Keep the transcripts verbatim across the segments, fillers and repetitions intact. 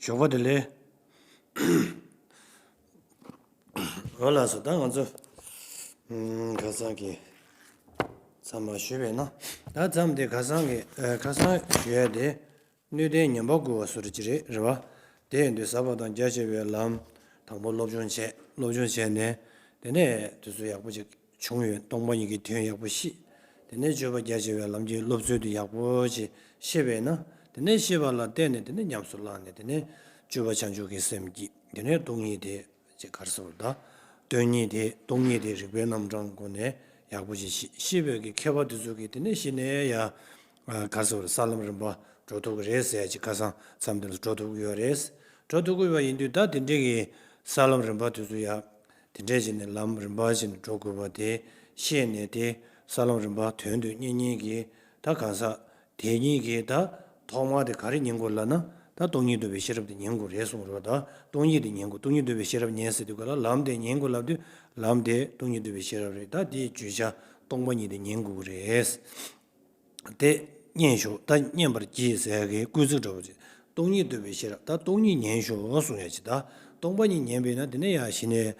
ཞོགས་པ་བདེ་ལེགས། འོ་ལགས་སོ། ད་ང་ཚོ་ཨམ་ཁ་སང་གི་ཚང་མ་ཞུས་པས་ན། ད་མཚམས་དེ་ཁ་སང་གི་ཨ་ཁ་སང་ཞུ་ཡ་དེ་སྣོད་ལྡན་ཉམས་པ་རྒོད་པ་བཟོ་འདྲ་ཅིག་རེད། རེད་བ། དེ་ཡིན་དུས་ཟབ་པ་དང་རྒྱ་ཆེ་བའི་ལམ་དང་པོ་སློབ་སྦྱོང་བྱས། སློབ་སྦྱོང་བྱས་ནས་དེ་ནས་དུས་ཚོད་ཡག་པོ་ཅིག་བྱུང་ཡོད། སྟོང་པ་ཉིད་ཀྱི་དོན་ཡག་པོ་ཤེས། དེ་ནས་སྤྱོད་པ་རྒྱ་ཆེ་བའི་ལམ་གྱི་སློབ་ཚུལ་དེ་ཡག་པོ་ཅིག་ཤེས་པས་ན། དེ་ནས་ཤེས་པ་ལ་བརྟེན་ནས་དེ་ནས་ཉམས་སུ་བླངས་ནས་དེ་ནས་སྤྱོད་པ་བྱང་ཆུབ་ཀྱི་སེམས་ཀྱི་དེ་ནས་སྟོང་ཉིད་དེ་ཅིག་ག་རེ་ཟེར་དགོས་རེད། ད་སྟོང་ཉིད་དེ་སྟོང་ཉིད་དེ་རིགས་པའི་རྣམ་གྲངས་སྒོ་ནས་ཡག་པོ་ཅིག་ཤེས། ཤེས་པའི་གི་མཁས་པ་དེ་ཚོ་གིས་དེ་ནས་གཞི་ནས་ཡ་ག་རེ་ཟེར་དགོས་རེད། ས་ལམ་རིམ་པ་འགྲོ་ཐུབ་ཀྱི་རེད་ཟེར་ཡ་ཅིག་ཁ་སང་མཚམས་དེ་ལ་འགྲོ་ཐུབ་ཀྱི་ཡོད་རེད། འགྲོ་ཐུབ་ཀྱི་ཡོད་པ་ཡིན་དུས་ད་དེ་འདྲའི་གི་ས་ལམ་རིམ་པ་དེ་ཚོ་ཡ། དེ་འདྲས་བྱས་ནས་ལམ་རིམ་པ་བྱས་ནས་འགྲོ་དགོས་པ་དེ་ཤེས་ནས། དེ་ས་ལམ་རིམ་པ་དོན་དུ་གཉེར་མཁན་གྱི་ད་གང་ཟག་དེ་གཉིས་ཀྱིས་ད་ཐོག་མར་དེ་ག་རེ་ཉན་དགོས་ལབ་ན། ད་སྟོང་ཉིད་རྟོགས་པའི་ཤེས་རབ་དེ་ཉན་དགོས་རེད་གསུངས་རེད་བ། ད་སྟོང་ཉིད་དེ་ཉན་དགོས། སྟོང་ཉིད་རྟོགས་པའི་ཤེས་རབ་ཉན་ཟེར་དུས་ག་ལ་ལམ་དེ་ཉན་དགོས་ལབ་དུས་ལམ་དེ་སྟོང་ཉིད་རྟོགས་པའི་ཤེས་རབ་རེད། ད་དེའི་བརྗོད་བྱ་སྟོང་པ་ཉིད་དེ་ཉན་དགོས་ཀྱི་རེད། དེ་ཉན་ཤོག་ད་ཉན་པར་གྱིས་ཟེར་ཡ་གི་སྐུལ་ཚིག་འདྲ་བོ་ཅིག་སྟོང་ཉིད་རྟོགས་པའི་ཤེས་རབ། ད་སྟོང་ཉིད་ཉན་ཤོག་གསུང་ཡ་ཅིག་ད་སྟོང་པ་ཉིད་ཉན་པས་ན་དེ་ནས་ཡང་གཞི་ནས་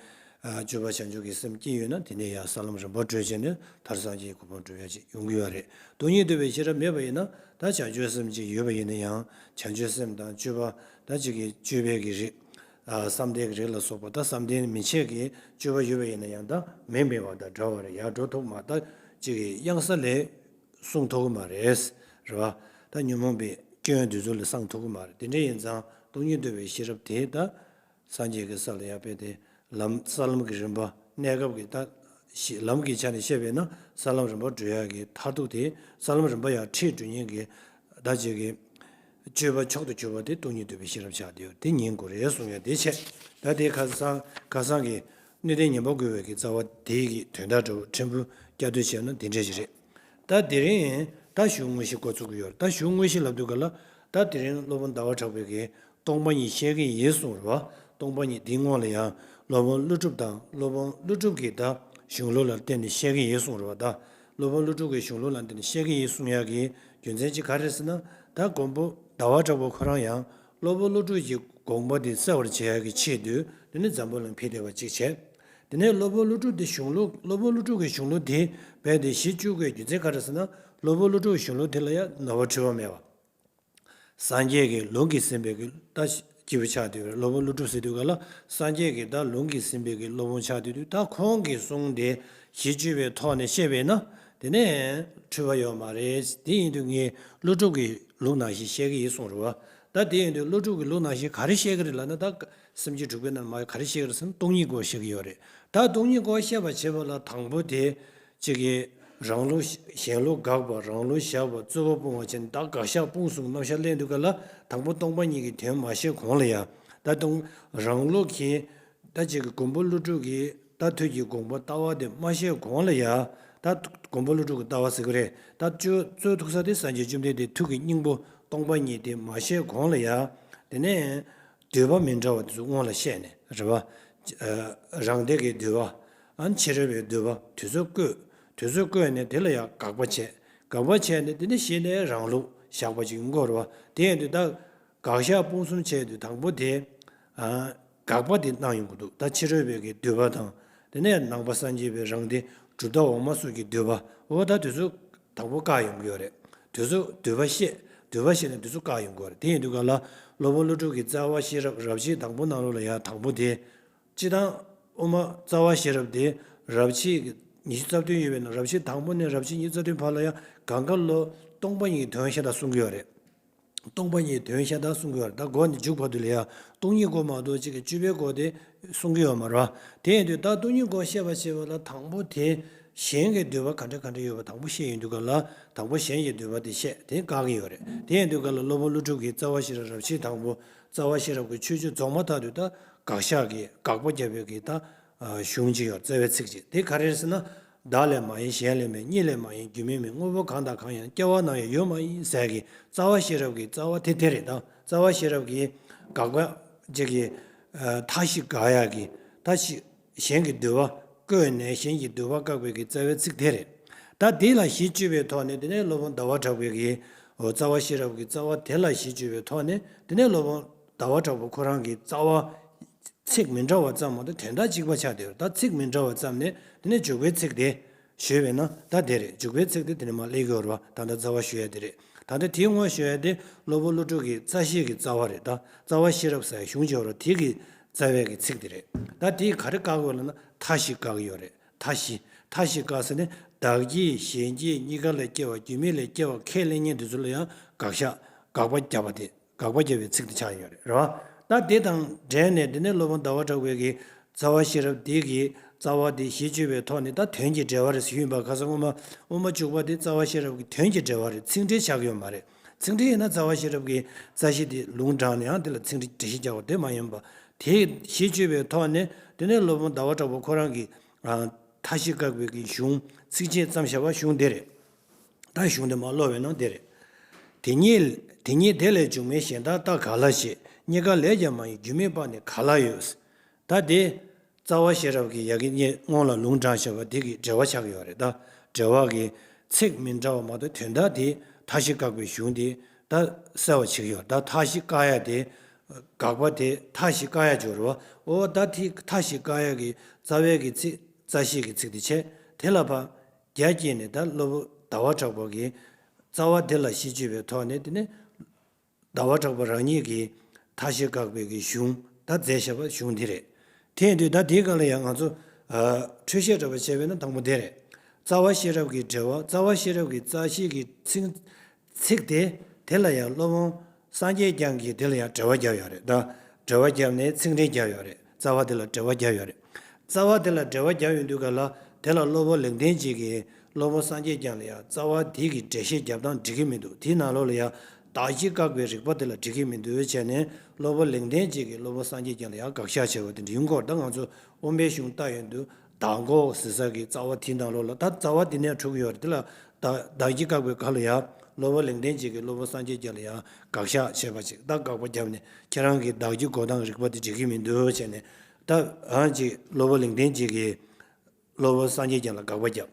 ཨ་སྤྱོད་པ་བྱང་ཆུབ་ཀྱི་སེམས་སྐྱེས་ཡོད་ན་དེ་ནས་ཡང་ས་ལམ་རིམ་པ་བགྲོད་བྱས་ནས་མཐར་སངས་རྒྱས་ཀྱི་གོ་འཕང་འགྲུབ་ཡ་ཅིག་ཡོང་གི་ཡོད་རེད། སྟོང་ཉིད་རྟོགས་པའི་ཤེས་རབ་མེད་པ་ཡིན་ན་ད་བྱང་ཆུབ་སེམས་ཅིག་ཡོད་པ་ཡིན་ན་ཡང་བྱང་ཆུབ་སེམས་དང་སྤྱོད་པ་ད་ཅིག་གི་སྤྱོད་པའི་གི་རིགས། ཨ་བསམ་གཏན་གྱི་རིགས་ལ་སོགས་པ་ད་བསམ་གཏན་མི་བྱེད་ཀྱི་སྤྱོད་པ་ཡོད་པ་ཡིན་ན་ཡང་ད་མེ་མེད་པ་དང་འདྲ་བ་རེད། ཡར་འགྲོ་ཐུབ་མ། ད་ཅིག་གི་གཡང་ས་ལས་སྲུང་ཐུབ་ཀྱི་མ་རེད། རེད་བ། ད་ཉོན་མོངས་པའི་སྐྱོན་དེ་ཚོ་ལས་སངས་ཐུབ་ཀྱི་མ་རེད། དེ་འདྲ་ཡིན་ཙང་སྟོང་ཉིད་རྟོགས་པའི་ཤེས་རབ་དེ་ད་སངས་རྒྱས་ཀྱི་ས་ལ་ཡར་ཕེབས་ཏེ་ལམ་ས་ལམ་གྱི་རིམ་པ་གནས་སྐབས་ཀྱི་ད་ཤེས་ལམ་གྱི་ཆ་ནས་བཤད་པས་ན་ས་ལམ་རིམ་པ་བགྲོད་ཡག་གི་མཐར་ཐུག་དེ་ས་ལམ་རིམ་པ་ཡར་ཁྲིད་འགྲོ་མཁན་གྱི་ད་ཅིག་གི་སྤྱོད་པ་མཆོག་ཏུ་གྱུར་པ་དེ་སྟོང་ཉིད་རྟོགས་པའི་ཤེས་རབ་ཆགས་བསྡད་ཡོད། དེ་ཉན་དགོས་རེད་གསུང་ཡ་དེ་བྱས། ད་དེ་ཁ་སང་ཁ་སང་གི་སྣོད་ལྡན་ཉན་པར་དགོས་པའི་གི་རྩ་བ་དེའི་གི་དོན་དག་འདྲ་བོ་ཕྲན་བུ་བསྐྱར་ཟློས་བྱས་ན་དེ་འདྲ་ཞིག་རེད། ད་དེ་རིང་ད་གཞུང་དངོས་གཞི་འགོ་ཚུགས་ཀྱི་ཡོད་རེད། ད་གཞུང་དངོས་གཞི་ལབ་དུས་ག་ལ་ད་དེ་རིང་སློབ་དཔོན་ཟླ་བ་གྲགས་པའི་གི་སྟོང་པ་ཉིད་བཤད་ཀྱི་ཡིན་གསུངས་རེད་བ། སྟོང་པ་ཉིད་དེའི་སྔོན་ལ་ཡང་སློབ་དཔོན་ཀླུ་སྒྲུབ་དང་སློབ་དཔོན་ཀླུ་སྒྲུབ་ཀྱི་ད་གཞུང་ལུགས་ལ་བརྟེན་ནས་བཤད་ཀྱི་ཡིན་གསུངས་རེད་བ། ད་སློབ་དཔོན་ཀླུ་སྒྲུབ་ཀྱི་གཞུང་ལུགས་ལ་བརྟེན་ནས་བཤད་ཀྱི་ཡིན་གསུང་ཡག་གི་རྒྱུ་མཚན་གཅིག་ག་རེ་རེད་ཟེར་ན། ད་མགོན་པོ་ཟླ་བ་གྲགས་པ་ཁོ་རང་ཡང་སློབ་དཔོན་ཀླུ་སྒྲུབ་ཀྱི་དགོངས་པ་དེ་གསལ་བར་བྱེད་ཡག་གི་ཆེད་དུ་དེ་ནས་འཛམ་བུ་གླིང་ཕེབས་བསྡད་པ་གཅིག་བྱས། དེ་ནས་སློབ་དཔོན་ཀླུ་སྒྲུབ་དེ་གཞུང་ལུགས་སློབ་དཔོན་ཀླུ་སྒྲུབ་ཀྱི་གཞུང་ལུགས་དེ་རྦད་དེ་གཞི་བཅུག་དགོས་རྒྱུ་མཚན་ག་རེ་རེད་ཟེར་ན། སློབ་དཔོན་ཀླུ་སྒྲུབ་གཞུང་ལུགས་དེ་ལ་ཡང་ནོར་བ་འཁྲུལ་བ་མེད་པ། སངས་རྒྱས་ཀྱི་ལུང་གིས་ཟིན་པའི་གི་ད་སྐྱེས་བུ་ཆགས་བསྡད་ཡོད་རེད། སློབ་དཔོན་ཀླུ་སྒྲུབ་ཟེར་དུས་ག་ལ་སངས་རྒྱས་ཀྱི་ད་ལུང་གིས་ཟིན་པའི་གི་སློབ་དཔོན་ཆགས་བསྡད་དུས་ད་ཁོང་གི་གསུང་དེ་གཞི་བཅོལ་བའི་ཐོག་ནས་བཤད་པས་ན་དེ་ནས་འཁྲུལ་བ་ཡོད་མ་རེད། དེ་ཡིན་དུས་ངས་ཀླུ་སྒྲུབ་ཀྱི་ལུགས་ནང་བཞིན་བཤད་ཀྱི་ཡིན་གསུངས་རེད་བ། ད་དེ་ཡིན་དུས་ཀླུ་སྒྲུབ་ཀྱི་ལུགས་ནང་བཞིན་ག་རེ་བཤད་ཀྱི་རེད་ལབ་ན། ད་སེམས་བསྐྱེད་དྲུག་པའི་ནང་མ་ག་རེ་བཤད་ཀྱི་རེད་ཟེར་ན་སྟོང་ཉིད་སྐོར་བཤད་ཀྱི་ཡོད་རེད། ད་སྟོང་ཉིད་སྐོར་བཤད་པ་བྱེད་པ་ལ་དང་པོ་དེ། གཅིག་གིས་རང་ལུགས་གཞན་ལུགས་དགག་པ། རང་ལུགས་བཞག་པ། རྩོད་པ་སྤོང་བ་བྱས་ནས་ད་དགག་བཞག་སྤོང་གསུམ་རྣམ་གཞག་ལེན་དུས་ག་ལ་དང་པོ་སྟོང་པ་ཉིད་ཀྱི་དོན་མ་བཤད་གོང་ལ་ཡ། ད་དུང་རང་ལུགས་ཀྱིས་ད་གཅིག་གིས་མགོན་པོ་ཀླུ་སྒྲུབ་ཀྱིས་ད་ཐུགས་ཀྱི་དགོངས་པ་ལྟ་བ་དེ་མ་བཤད་གོང་ལ་ཡ། ད་མགོན་པོ་ཀླུ་སྒྲུབ་ཀྱི་ལྟ་བ་ཟེར་གི་རེད། ད་རྩོད་རྩོད་ཐུག་ས་དེ་སངས་རྒྱས་བཅོམ་ལྡན་འདས་ཐུགས་ཀྱི་སྙིང་པོ་སྟོང་པ་ཉིད་དེ་མ་བཤད་གོང་ལ་ཡ། དེ་ནས་འདོད་པ་མི་འདྲ་བ་དེ་ཚོ་སྔོན་ལ་བཤད་ནས་རེད་བ། རང་སྡེ་གི་འདོད་པ། ཨ་ཕྱི་རོལ་པའི་འདོད་པ་དེ་ཚོ་བཀོད། དེ་ཚོ་བཀོད་ནས་དེ་ལ་ཡང་དགག་པ་བྱས། དགག་པ་བྱས་ནས་དེ་ནས་གཞི་ནས་རང་ལུགས་བཞག་པ་ཅིག་ཡིན་དགོས་རེད་བ། དེ་ཡིན་དུས་ད་དགག་བཞག་སྤོང་གསུམ་བྱས་དུས་དང་པོ་དེ། ཨ་དགག་པ་དེ་གནང་ཡོང་གི་འདུག་ད་ཕྱི་རོལ་པའི་གི་འདོད་པ་དང་། དེ་ནས་ནང་པ་སངས་རྒྱས་པའི་རང་སྡེ་གྲུབ་མཐའ་འོག་མ་སོགས་ཀྱི་འདོད་པ། འོ་ད་དེ་ཚོ་དང་པོ་བཀག་ཡོང་གི་ཡོད་རེད། དེ་ཚོ་འདོད་པ་བཤད། འདོད་པ་བཤད་ནས་དེ་ཚོ་བཀག་ཡོང་གི་ཡོད་རེད། དེ་ཡིན་དུས་ག་ལ་སློབ་དཔོན་ཀླུ་སྒྲུབ་ཀྱི་རྩ་བ་ཤེས་རབ་རབ་བྱེད་དང་པོ་ནང་ལོགས་ལ་ཡང་དང་པོ་དེ། སྤྱིར་བཏང་དབུ་མ་རྩ་བ་ཤེས་རབ་དེ་རབ་བྱེད་ཀྱི་ཉི་ཤུ་རྩ་བདུན་ཡོད་པའི་ནང་རབ་བྱེད་དང་པོ་ནས་རབ་བྱེད་ཉི་ཤུ་རྩ་བདུན་བར་ལ་ཡང་གང་ག་ལོ་སྟོང་པ་ཉིད་ཀྱི་དོན་ཤ་སྟག་གསུང་གི་ཡོད་རེད། སྟོང་པ་ཉིད་དོན་ཤ་སྟག་གསུང་གི་ཡོད་རེད། ད་འགོ་ནས་མཇུག་བར་དུ་ལ་ཡང་སྟོང་ཉིད་སྐོར་མ་གཏོགས་གཅིག་གི་སྤྱོད་པའི་སྐོར་དེ་གསུང་གི་ཡོད་མ་རེད་བ། དེ་ཡིན་དུས་ད་སྟོང་ཉིད་སྐོར་བཤད་པ་བྱེད་པ་ལ་དང་པོ་དེ་གཞན་གྱི་འདོད་པ་ག་འདྲ་ག་འདྲ་ཡོད་པ་དང་པོ་བཤད་ཡོང་དུས་ག་ལ་དང་པོ་གཞན་གྱི་འདོད་པ་དེ་བཤད་དེ་བཀག་གི་ཡོད་རེད། དེ་ཡིན་དུས་ག་ལ་སློབ་དཔོན་ཀླུ་སྒྲུབ་ཀྱི་རྩ་བ་ཤེས་རབ་རབ་བྱེད་དང་པོ་རྩ་བ་ཤེས་རབ་ཀྱི་མཆོད་བརྗོད་རྫོགས་མ་ཐག་ཏུ་ད་དགག་བཞག་གི་དགག་པ་བརྒྱབ་པའི་གི་ད་གཞུང་ཅིག་ཡོད། རྩ་བའི་ཚིག་ཅིག་དེ་ག་རེ་རེད་ཟེར་ན། བདག་ལས་མ་ཡིན་གཞན་ལས་མིན། གཉིས་ལས་མ་ཡིན་རྒྱུ་མེད་མིན། དངོས་པོ་གང་དང་གང་ཡང་། སྐྱེ་བ་ནམ་ཡང་ཡོད་མ་ཡིན་ཟེར་གི་རྩ་བ་ཤེས་རབ་ཀྱི་རྩ་བ་དེ་དེ་རེད། ད་རྩ་བ་ཤེས་རབ་ཀྱི་དགག་པ་ཅིག་གི་མཐའ་བཞི་དགག་ཡག་གི་མཐའ་བཞི་གཞན་གྱི་འདོད་པ་བཀོད་ནས་གཞན་གྱི་འདོད་པ་བཀག་པའི་གི་རྩ་བའི་ཚིག་དེ་རེད། ད་དེ་ལ་གཞི་བཅོལ་བའི་ཐོག་ནས་དེ་ནས་སློབ་དཔོན་ཟླ་བ་གྲགས་པའི་གི་རྩ་བ་ཤེས་རབ་ཀྱི་རྩ་བ་དེ་ལ་གཞི་བཅོལ་བའི་ཐོག་ནས་དེ་ནས་སློབ་དཔོན་ ཟླ་བ་གྲགས་པ་ཁོ་རང་གི་རྩ་བ་ཚིག་མི་འདྲ་བ་ཙམ་མ་གཏོགས་དོན་དག་གཅིག་པ་ཆགས་བསྡད་ཡོད་རེད། ད་ཚིག་མི་འདྲ་བ་ཙམ་ནས་དེ་ནས་འཇུག་པའི་ཚིག་དེ་ཞུས་པས་ན་ད་དེ་རེད། འཇུག་པའི་ཚིག་དེ་དེ་ནས་མར་སླེབས་ཀྱི་ཡོད་རེད་བ། ད་ལྟ་རྩ་བ་ཞུ་ཡ་དེ་རེད། ད་ལྟ་དེའི་ངོ་ཞུ་ཡ་དེ་སློབ་དཔོན་ཀླུ་སྒྲུབ་ཀྱི་རྩ་ཤེས་ཀྱི་རྩ་བ་རེད། ད་རྩ་བ་ཤེས་རབ་ཟེར་གཞུང་ཅིག་ཡོད་རེད། དེ་གི་རྩ་བའི་གི་ཚིག་དེ་རེད། ད་དེས་ག་རེ་བཀག་ཡོད་ལབ་ན་མཐའ་བཞི་བཀག་ཡོད་རེད། མཐའ་བཞི། མཐའ་བཞི་བཀག་ཟེར་ནས་བདག་སྐྱེ་གཞན་སྐྱེ་གཉིས་ཀ་ལས་སྐྱེ་བ་རྒྱུ་མེད་ལས་སྐྱེ་བ་ཁས་ལེན་མཁན་དེ་ཚོ་ལ་ཡང་དགག་བཞག་དགག་པ་བརྒྱབ་པ་དེ། དགག་པ་བརྒྱབ་པའི་ཚིག་དེ་ཆགས་ཡོད་རེད། རེད་བ། ད་དེ་དང་འབྲེལ་ནས་དེ་ནས་སློབ་དཔོན་ཟླ་བ་གྲགས་པའི་གི་རྩ་བ་ཤེས་རབ་དེ་གི་རྩ་བ་དེ་གཞི་བཅོལ་བའི་ཐོག་ནས་ད་དོན་གྱི་འགྲེལ་བ་རེད་ཟེར་ཡིན་པ། ཁ་སང་སྔོན་མ་སྔོན་མ་བཅུག་པ་དེ་རྩ་བ་ཤེས་རབ་ཀྱི་དོན་གྱི་འགྲེལ་བ་རེད། ཚིག་འགྲེལ་ཆགས་ཀྱི་ཡོད་མ་རེད། ཚིག་འགྲེལ་ཡིན་ན་རྩ་བ་ཤེས་རབ་ཀྱི་རྩ་ཤེས་དེ་ལུང་དྲངས་ནས་ཡང་དེ་ལ་ཚིག་འགྲེལ་འགྲེལ་བཤད་རྒྱག་པ་དེ་མ་ཡིན་པ། དེ་གཞི་བཅོལ་བའི་ཐོག་ནས་དེ་ནས་སློབ་དཔོན་ཟླ་བ་གྲགས་པ་ཁོ་རང་གི་ཨ་མཐའ་བཞི་བཀག་པའི་གི་གཞུང་ཚིགས་བཅད་བརྩམས་བཞག་པ་གཞུང་དེ་རེད། ད་གཞུང་དེ་མར་ཀློག་པ་ཡིན་ན་དེ་རེད། དེ་ཉིད་དེ་ཉིད་དེ་ལས་བྱུང་མིན་གཞན་དག་ལྟ་ག་ལ་ཞིག་གཉིས་ཀ་ལས་ཀྱང་མ་ཡིན་རྒྱུ་མེད་པ་ནི་ག་ལ་ཡོད། ད་དེ་རྩ་བ་ཤེས་རབ་ཀྱི་ཡ་གི་སྔོན་ལ་ལུང་དྲངས་བཞག་པ་དེ་གི་འགྲེལ་བ་ཆགས་ཀྱི་ཡོད་རེད། ད་འགྲེལ་བ་གི་ཚིག་མི་འདྲ་བ་མ་གཏོགས་དོན་དག་དེ་མཐའ་བཞི་བཀག་པའི་གཞུང་དེ་ད་གསལ་བ་ཆགས་ཀྱི་ཡོད་རེད། ད་མཐའ་བཞི་བཀག་ཡ་དེ་དགག་པ་དེ་མཐའ་བཞི་བཀག་ཡ་སྦྱོར་བ། འོ་ད་དེ་མཐའ་བཞི་བཀག་ཡ་གི་རྩ་བའི་གི་ཚིག་རྩ་ཤེས་ཀྱི་ཚིག་དེ་བྱས། དེ་ལ་ཕར་རྒྱ་བསྐྱེད་ནས་ད་སློབ་དཔོན་ཟླ་བ་གྲགས་པ་གིས་རྩ་བ་དེ་ལ་གཞི་བཅོལ་བའི་ཐོག་ནས་དེ་ནས་ཟླ་བ་གྲགས་པ་རང་ཉིད་ཀྱིས་མཐའ་བཞི་བཀག་པའི་གི་གཞུང་ད་མཛད་བཞག་པ་གཞུང་འདི་རེད། དེ་ཡིན་དུས་ད་དེའི་སྒང་ལ་ཡང་ང་ཚོ་ཨ་འཕྲོས་བཤད་འདྲ་པོ་བྱས་པས་ན་དང་པོ་དེ་རེད། རྩ་བ་ཤེས་རབ་ཀྱི་འགྲེལ་བ། རྩ་བ་ཤེས་རབ་ཀྱི་རྩ་ཤེས་ཀྱི་ཚིག་ཚིག་དེ་དེ་ལ་ཡང་སློབ་དཔོན་སངས་རྒྱས་བསྐྱངས་ཀྱིས་དེ་ལ་ཡང་འགྲེལ་བ་བརྒྱབ་ཡོད་རེད། ད་འགྲེལ་བ་བརྒྱབ་ནས་ཚིག་འགྲེལ་བརྒྱབ་ཡོད་རེད། རྩ་བ་དེ་ལ་འགྲེལ་བ་བརྒྱབ་ཡོད་རེད། རྩ་བ་དེ་ལ་འགྲེལ་བ་བརྒྱབ་ཡོང་དུས་ག་ལ་དེ་ལ་སློབ་དཔོན་ལེགས་ལྡན་འབྱེད་ཀྱིས་སློབ་དཔོན་སངས་རྒྱས་བསྐྱངས་ལ་ཡང་རྩ་བ་དེ་གི་འགྲེལ་བཤད་བརྒྱབ་སྟངས་འགྲིག་གི་མི་འདུག་དེའི་ནང་ལོགས་ལ་ཡང་བདག་གིས་བཀག་པའི་རིགས་པ་དེ་ལ་འགྲིག་གི་མི་འདུག་བྱས་ནས་སློབ་དཔོན་ལེགས་ལྡན་འབྱེད་ཀྱིས་སློབ་དཔོན་སངས་རྒྱས་བསྐྱངས་ལ་ཡང་དགག་བཞག་བྱས་པ་དེ་འདྲ་ཡིན་སྐོར། ད་ང་ཚོ་དབུ་མའི་གཞུང་ལྟ་ཡོང་དུས་བདག་འགོག་ཟེར་ས་གི་རྩ་བ་དེའི་ནང་ལོགས་ལ་ད་རྩ་བ་དེ་ནས་འཁྲུག་གི་ཡོད་རེད། དེ་ལ་བདག་བདག་གིས་བཀག་པའི་སྐབས་ལ་ཡང་སློབ་དཔོན་ལེགས་ལྡན་འབྱེད་ཀྱིས་སློབ་དཔོན་སངས་རྒྱས་བསྐྱངས་ལ་ཡང་དགག་བཞག་བྱས་པ་ཅིག་ད་དགག་པ་བརྒྱབ་ནས་ཁྱེད་རང་གིས་བདག་གིས་འགོག་སྟངས་རིགས་པ་དེ་འགྲིག་གི་མི་འདུག་བྱས་ནས། ད་ཨང་ཅིག་སློབ་དཔོན་ལེགས་ལྡན་འབྱེད་ཀྱིས་སློབ་དཔོན་སངས་རྒྱས་བསྐྱངས་ལ་དགག་པ་བརྒྱབ།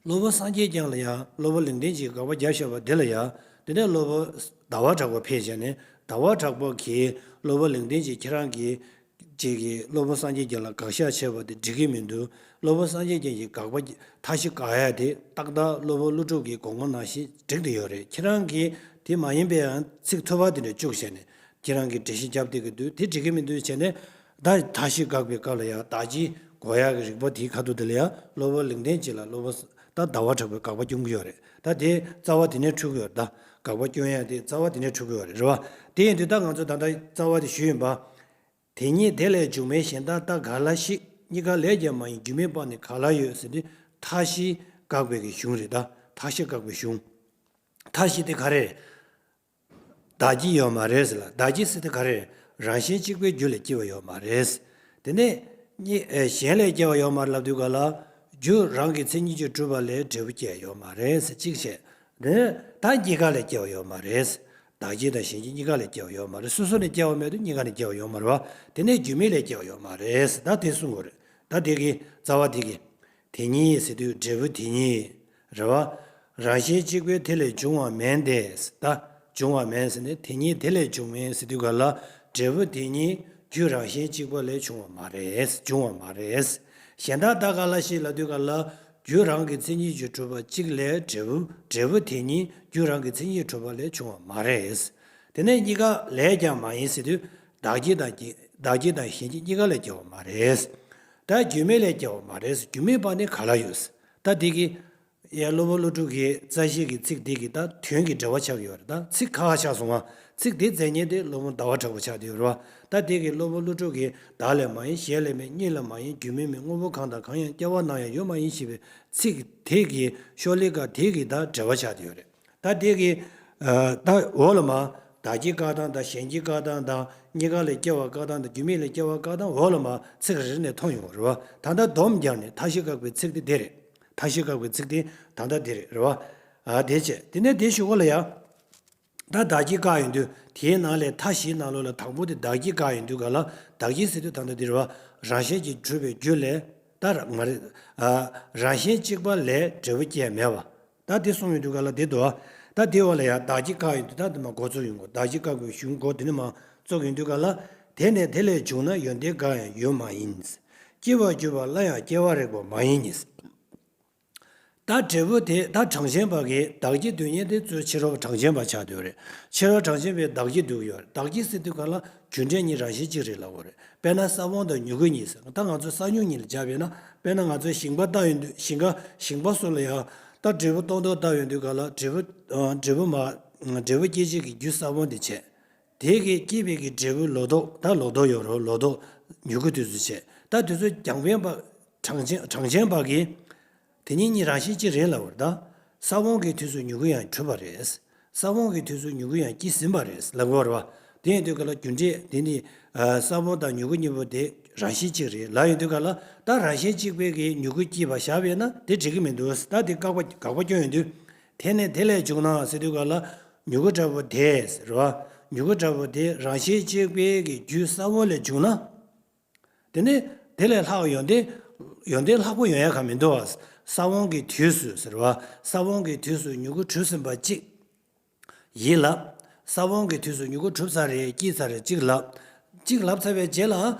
སློབ་དཔོན་སངས་རྒྱས་བསྐྱངས་ལ་ཡང་སློབ་དཔོན་ལེགས་ལྡན་འབྱེད་ཀྱིས་དགག་པ་བརྒྱབ་བཞག་པ་དེ་ལ་ཡང་དེ་ནས་སློབ་དཔོན་ཟླ་བ་གྲགས་པ་ཕེབས་བྱས་ནས་ཟླ་བ་གྲགས་པ་གིས་སློབ་དཔོན་ལེགས་ལྡན་འབྱེད་ཁྱེད་རང་གིས་ཅིག་གིས་སློབ་དཔོན་སངས་རྒྱས་བསྐྱངས་ལ་དགག་བཞག་བྱས་པ་དེ་འགྲིག་གི་མི་འདུག་སློབ་དཔོན་སངས་རྒྱས་བསྐྱངས་ཀྱིས་དགག་པ་མཐའ་བཞི་བཀག་ཡ་དེ་ཏག་ཏག་སློབ་དཔོན་ཀླུ་སྒྲུབ་ཀྱི་དགོངས་པ་ནང་བཞིན་འགྲིག་བསྡད་ཡོད་རེད། ཁྱེད་རང་གིས་དེ་མ་ཡིན་པའི་ཡང་ཚིག་ཐོལ་པ་དེ་འདྲ་བཅུག་བྱས་ནས་ཁྱེད་རང་གིས་འགྲེལ་བཤད་བརྒྱབ་བསྡད་ཀྱི་འདུག་དེ་འགྲིག་གི་མི་འདུག་བྱས་ནས། ད་མཐའ་བཞི་བཀག་པའི་སྐབས་ལ་ཡང་བདག་གིས་འགོག་ཡག་གི་རིགས་པ་དེའི་ཁ་ཐུག་དེ་ལ་ཡང་སློབ་དཔོན་ལེགས་ལྡན་འབྱེད་ལ་སློབ་དཔོན་ད་ཟླ་བ་གྲགས་པས་དགག་པ་སྐྱོན་གྱི་ཡོད་རེད། ད་དེ་རྩ་བ་དེ་ནས་འཁྲུག་གི་ཡོད་རེད། ད་དགག་པ་སྐྱོན་ཡག་དེ་རྩ་བ་དེ་ནས་འཁྲུག་གི་ཡོད་རེད། རེད་བ། དེ་ཡིན་དུས་ད་ང་ཚོ་ད་ལྟ་རྩ་བ་དེ་ཞུས་ཡིན་པ། དེ་ཉིད་དེ་ལས་བྱུང་མིན་གཞན་དག་ལྟ་ག་ལ་ཞིག་གཉིས་ཀ་ལས་ཀྱང་མ་ཡིན་རྒྱུ་མེད་པ་ནི་ག་ལ་ཡོད་ཟེར་དུས་མཐའ་བཞི་བཀག་པའི་གི་གཞུང་རེད། ད་མཐའ་བཞི་བཀག་པའི་གཞུང་། མཐའ་བཞི་དེ་ག་རེ་རེད། བདག་གི་ཡོད་མ་རེད་ཟེར་ལ། བདག་གི་ཟེར་དེ་ག་རེ་རེད། རང་བཞིན་གཅིག་པའི་རྒྱུ་ལས་སྐྱེ་བ་ཡོད་མ་རེད། དེ་ནས་གཉིས་ཨེ་གཞན་ལས་སྐྱེ་བ་ཡོད་མ་རེད་ལབ་དུས་ག་ལ། རྒྱུ་རང་གི་མཚན་ཉིད་ཀྱིས་གྲུབ་པ་ལས་འབྲས་བུ་སྐྱེ་ཡོད་མ་རེད་ཟེར་གཅིག་བྱས། དེ་ནས་ད་གཉིས་ཀ་ལས་སྐྱེ་བ་ཡོད་མ་རེད། བདག་གི་དང་གཞན་གྱི་གཉིས་ཀ་ལས་སྐྱེ་བ་ཡོད་མ་རེད། སོ་སོ་ནས་སྐྱེ་བ་མེད་དུས་གཉིས་ཀ་ནས་སྐྱེ་བ་ཡོད་མ་རེད་བ། དེ་ནས་རྒྱུ་མེད་ལས་སྐྱེ་བ་ཡོད་མ་རེད། ད་དེ་གསུང་དགོས་རེད། ད་དེ་གི་རྩ་བ་དེ་གི། དེ་ཉིད་ཟེར་དུས་འབྲས་བུ་དེ་ཉིད་རེད་བ། རང་བཞིན་གཅིག་པས་དེ་ལས་བྱུང་བ་མིན་ཏེ། ད་བྱུང་བ་མིན་ཟེར་ནས་དེ་ཉིད་དེ་ལས་བྱུང་མིན་ཟེར་དུས་ག་ལ་འབྲས་བུ་དེ་ཉིད་རྒྱུ་རང་བཞིན་གཅིག་པ་ལས་བྱུང་བ་མ་རེད། བྱུང་བ་མ་རེད། གཞན་དག་ལྟ་ག་ལ་ཞིག་ལབ་དུས་ག་ལ་རྒྱུ་རང་གི་མཚན་ཉིད་ཀྱིས་གྲུབ་པ་གཅིག་ལས་འབྲས་བུ་འབྲས་བུ་དེ་ཉིད་རྒྱུ་རང་གི་མཚན་ཉིད་གྲུབ་པ་ལས་བྱུང་བ་མ་རེད། དེ་ནས་གཉིས་ཀ་ལས་ཀྱང་མ་ཡིན་ཟེར་དུས་བདག་གི་དང་གི་བདག་གི་དང་གཞན་གྱི་གཉིས་ཀ་ལས་སྐྱེ་བ་མ་རེད། ད་རྒྱུ་མེད་ལས་སྐྱེ་བ་མ་རེད། རྒྱུ་མེད་པ་ནི་ག་ལ་ཡོད། ད་དེ་གི་ཡ་སློབ་དཔོན་ཀླུ་སྒྲུབ་ཀྱི་རྩ་ཤེས་ཀྱི་ཚིག་འདི་གི་ད་དོན་གྱི་འགྲེལ་བ་ཆགས་ཡོད་རེད། ད་ཚིག་ཁ་ཁ་ཆགས་སོང་ང་། ཚིག་འདི་མཛད་མཁན་དེ་སློབ་དཔོན་ཟླ་བ་གྲགས་པ་ཆགས་བསྡད་ཡོད་རེད་བ། ད་དེ་གི་སློབ་དཔོན་ཀླུ་སྒྲུབ་ཀྱིས་བདག་ལས་མ་ཡིན། གཞན་ལས་མེད། གཉིས་ལས་མ་ཡིན། རྒྱུ་མེད་མིན། དངོས་པོ་གང་དང་གང་ཡང་། སྐྱེ་བ་ནམ་ཡང་ཡོད་མ་ཡིན་ཞེས་པའི་ཚིག་དེ་གི་ཤོ་ལོ་ཀ་དེ་གི་ད་འགྲེལ་བ་ཆགས་བསྡད་ཡོད་རེད། ད་དེ་གི་ད་འོག་ལ་མ་བདག་གི་བཀག་སྟངས་དང་གཞན་གྱི་བཀག་སྟངས་དང་། གཉིས་ཀ་ལས་སྐྱེ་བ་བཀག་སྟངས་དང་། རྒྱུ་མེད་ལས་སྐྱེ་བ་བཀག་སྟངས་འོག་ལ་མ་ཚིག་རེ་རེ་ནས་མཐོང་ཡོང་བ་རེད་བ། ད་ལྟ་སྡོམ་རྒྱག་ནས་མཐའ་བཞི་བཀག་པའི་ཚིག་དེ་འདི་རེད། མཐའ་བཞི་བཀག་པའི་ཚིག་དེ་ད་ལྟ་འདི་རེད། རེད་བ། ཨ་དེ་བྱས། དེ་ནས་དེ་གཞུག་གུ་ལ་ཡ། ད་བདག་གིས་བཀག་ཡོང་དུས་དེའི་ནང་ལས་མཐའ་བཞིའི་ནང་ལོགས་ལ་དང་པོ་དེ་བདག་གིས་བཀག་ཡོང་དུས་ག་ལ་བདག་གིས་ཟེར་དུས་ད་ལྟ་འདི་རེད་བ། རང་བཞིན་གྱིས་གྲུབ་པའི་རྒྱུ་ལས་ད་མ་རེད། ཨ་རང་བཞིན་གཅིག་པ་ལས་འབྲས་བུ་སྐྱེ་མེད་པ། ད་དེ་གསུངས་ཡོང་དུས་ག་ལ་དེ་འདུག་ཨ། ད་དེ་འོག་ལ་ཡ་བདག་གིས་བཀག་ཡོང་དུས་ད་དེ་མ་འགོ་ཚུགས་ཡོང་གོ། བདག་གིས་བཀག་པའི་གཞུང་འགོ་དེ་ནས་མ་ ཙོགས་ཡིན་དུས་ག་ལ། དེ་ནས་དེ་ལས་བྱུང་ན་ཡོན་ཏན་གང་ཡང་ཡོད་མ་ཡིན། སྐྱེ་བར་གྱུར་པ་སླར་ཡང་སྐྱེ་བར་རིགས་པ་མ་ཡིན་ཉིད། ད་འབྲས་བུ་དེ་ད་གྲངས་ཅན་པ་གི་བདག་སྐྱེ་འདོད་མཁན་དེ་གཙོ་ཕྱི་རོལ་གྲངས་ཅན་པ་ཆགས་འདུག་རེད། ཕྱི་རོལ་གྲངས་ཅན་པའི་བདག་སྐྱེ་འདུག་ཡོད་རེད། བདག་སྐྱེ་ཟེར་དུས་ག་ལ་རྒྱུ་འབྲས་གཉིས་རང་བཞིན་གཅིག་རེད་ལབ་དགོས་རེད། དཔེར་ན་ས་བོན་དང་མྱུ་གུ་གཉིས་ཟེར། ད་ང་ཚོ་ས་མྱུག་གཉིས་ལ་སྦྱར་བས་ན། དཔེར་ན་ང་ཚོ་ཞིང་པ་བཏབ་ཡོང་དུས་ཞིང་ཁ་ཞིང་པ་སོགས་ལ་ཡང་ད་འབྲས་བུ་ཏོག་ཏོག་བཏབ་ཡོང་དུས་ག་ལ་འབྲས་བུ་འབྲས་བུ་མ་འབྲས་བུ་སྐྱེད་བྱེད་ཀྱི་རྒྱུ་ས་བོན་དེ་བྱས། དེ་གིས་སྐྱེས་པའི་གི་འབྲས་བུ་ལོ་ཏོག་ད་ལོ་ཏོག་ཡོད་རེད། ལོ་ཏོག་མྱུ་གུ་དེ་ཚོ་བྱས། ད་དེ་ཚོ་རྒྱང་འཕེན་པ་གྲངས་ཅན་གྲངས་ཅན་པ་གིས་དེ་གཉིས་གཉིས་རང་བཞིན་གཅིག་རེད་ལབ་པ་རེད། ད་ས་བོན་གྱི་དུས་སུ་མྱུ་གུ་ཡང་གྲུབ་པ་རེད། ས་བོན་གྱི་དུས་སུ་མྱུ་གུ་ཡང་སྐྱེས་ཟིན་པ་རེད་ལབ་དགོས་རེད་བ། དེ་ཡིན་དུས་ག་ལ་རྒྱུ་འབྲས་དེ་ནི་ས་བོན་དང་མྱུ་གུ་གཉིས་པོ་དེ་རང་བཞིན་གཅིག་རེད་ལབ་ཡོང་དུས་ག་ལ། ད་རང་བཞིན་གཅིག་པའི་གི་མྱུ་གུ་སྐྱེས་པ་བཞག་པས་ན་དེ་འགྲིག་གི་མི་འདུག་ད་དེ་དགག་པ་དགག་པ་སྐྱོན་ཡོང་དུས། དེ་ནས་དེ་ལས་བྱུང་ན་ཟེར་དུས་ག་ལ། མྱུ་གུ་འདྲ་པོ་དེ་ཟེར་བ། མྱུ་གུ་འདྲ་པོ་དེ་རང་བཞིན་གཅིག་པའི་གི་རྒྱུ་ས་བོན་ལས་བྱུང་ན། དེ་ནས་དེ་ལས་ལྷག་ཡོན་ཏན་ཡོན་ཏན་ལྷག་པོ་ཡོང་ཡ་ག་མི་འདུག་བ། ས་བོན་གྱི་དུས་སུ་ཟེར་བ། ས་བོན་གྱི་དུས་སུ་མྱུ་གུ་གྲུབ་ཟིན་པ་གཅིག་ཡིན་ལབ། ས་བོན་གྱི་དུས་སུ་མྱུ་གུ་གྲུབ་ཚར་རེད། སྐྱེས་ཚར་རེད་གཅིག་ལབ། གཅིག་ལབ་ཚར་བའི་རྗེས་ལ་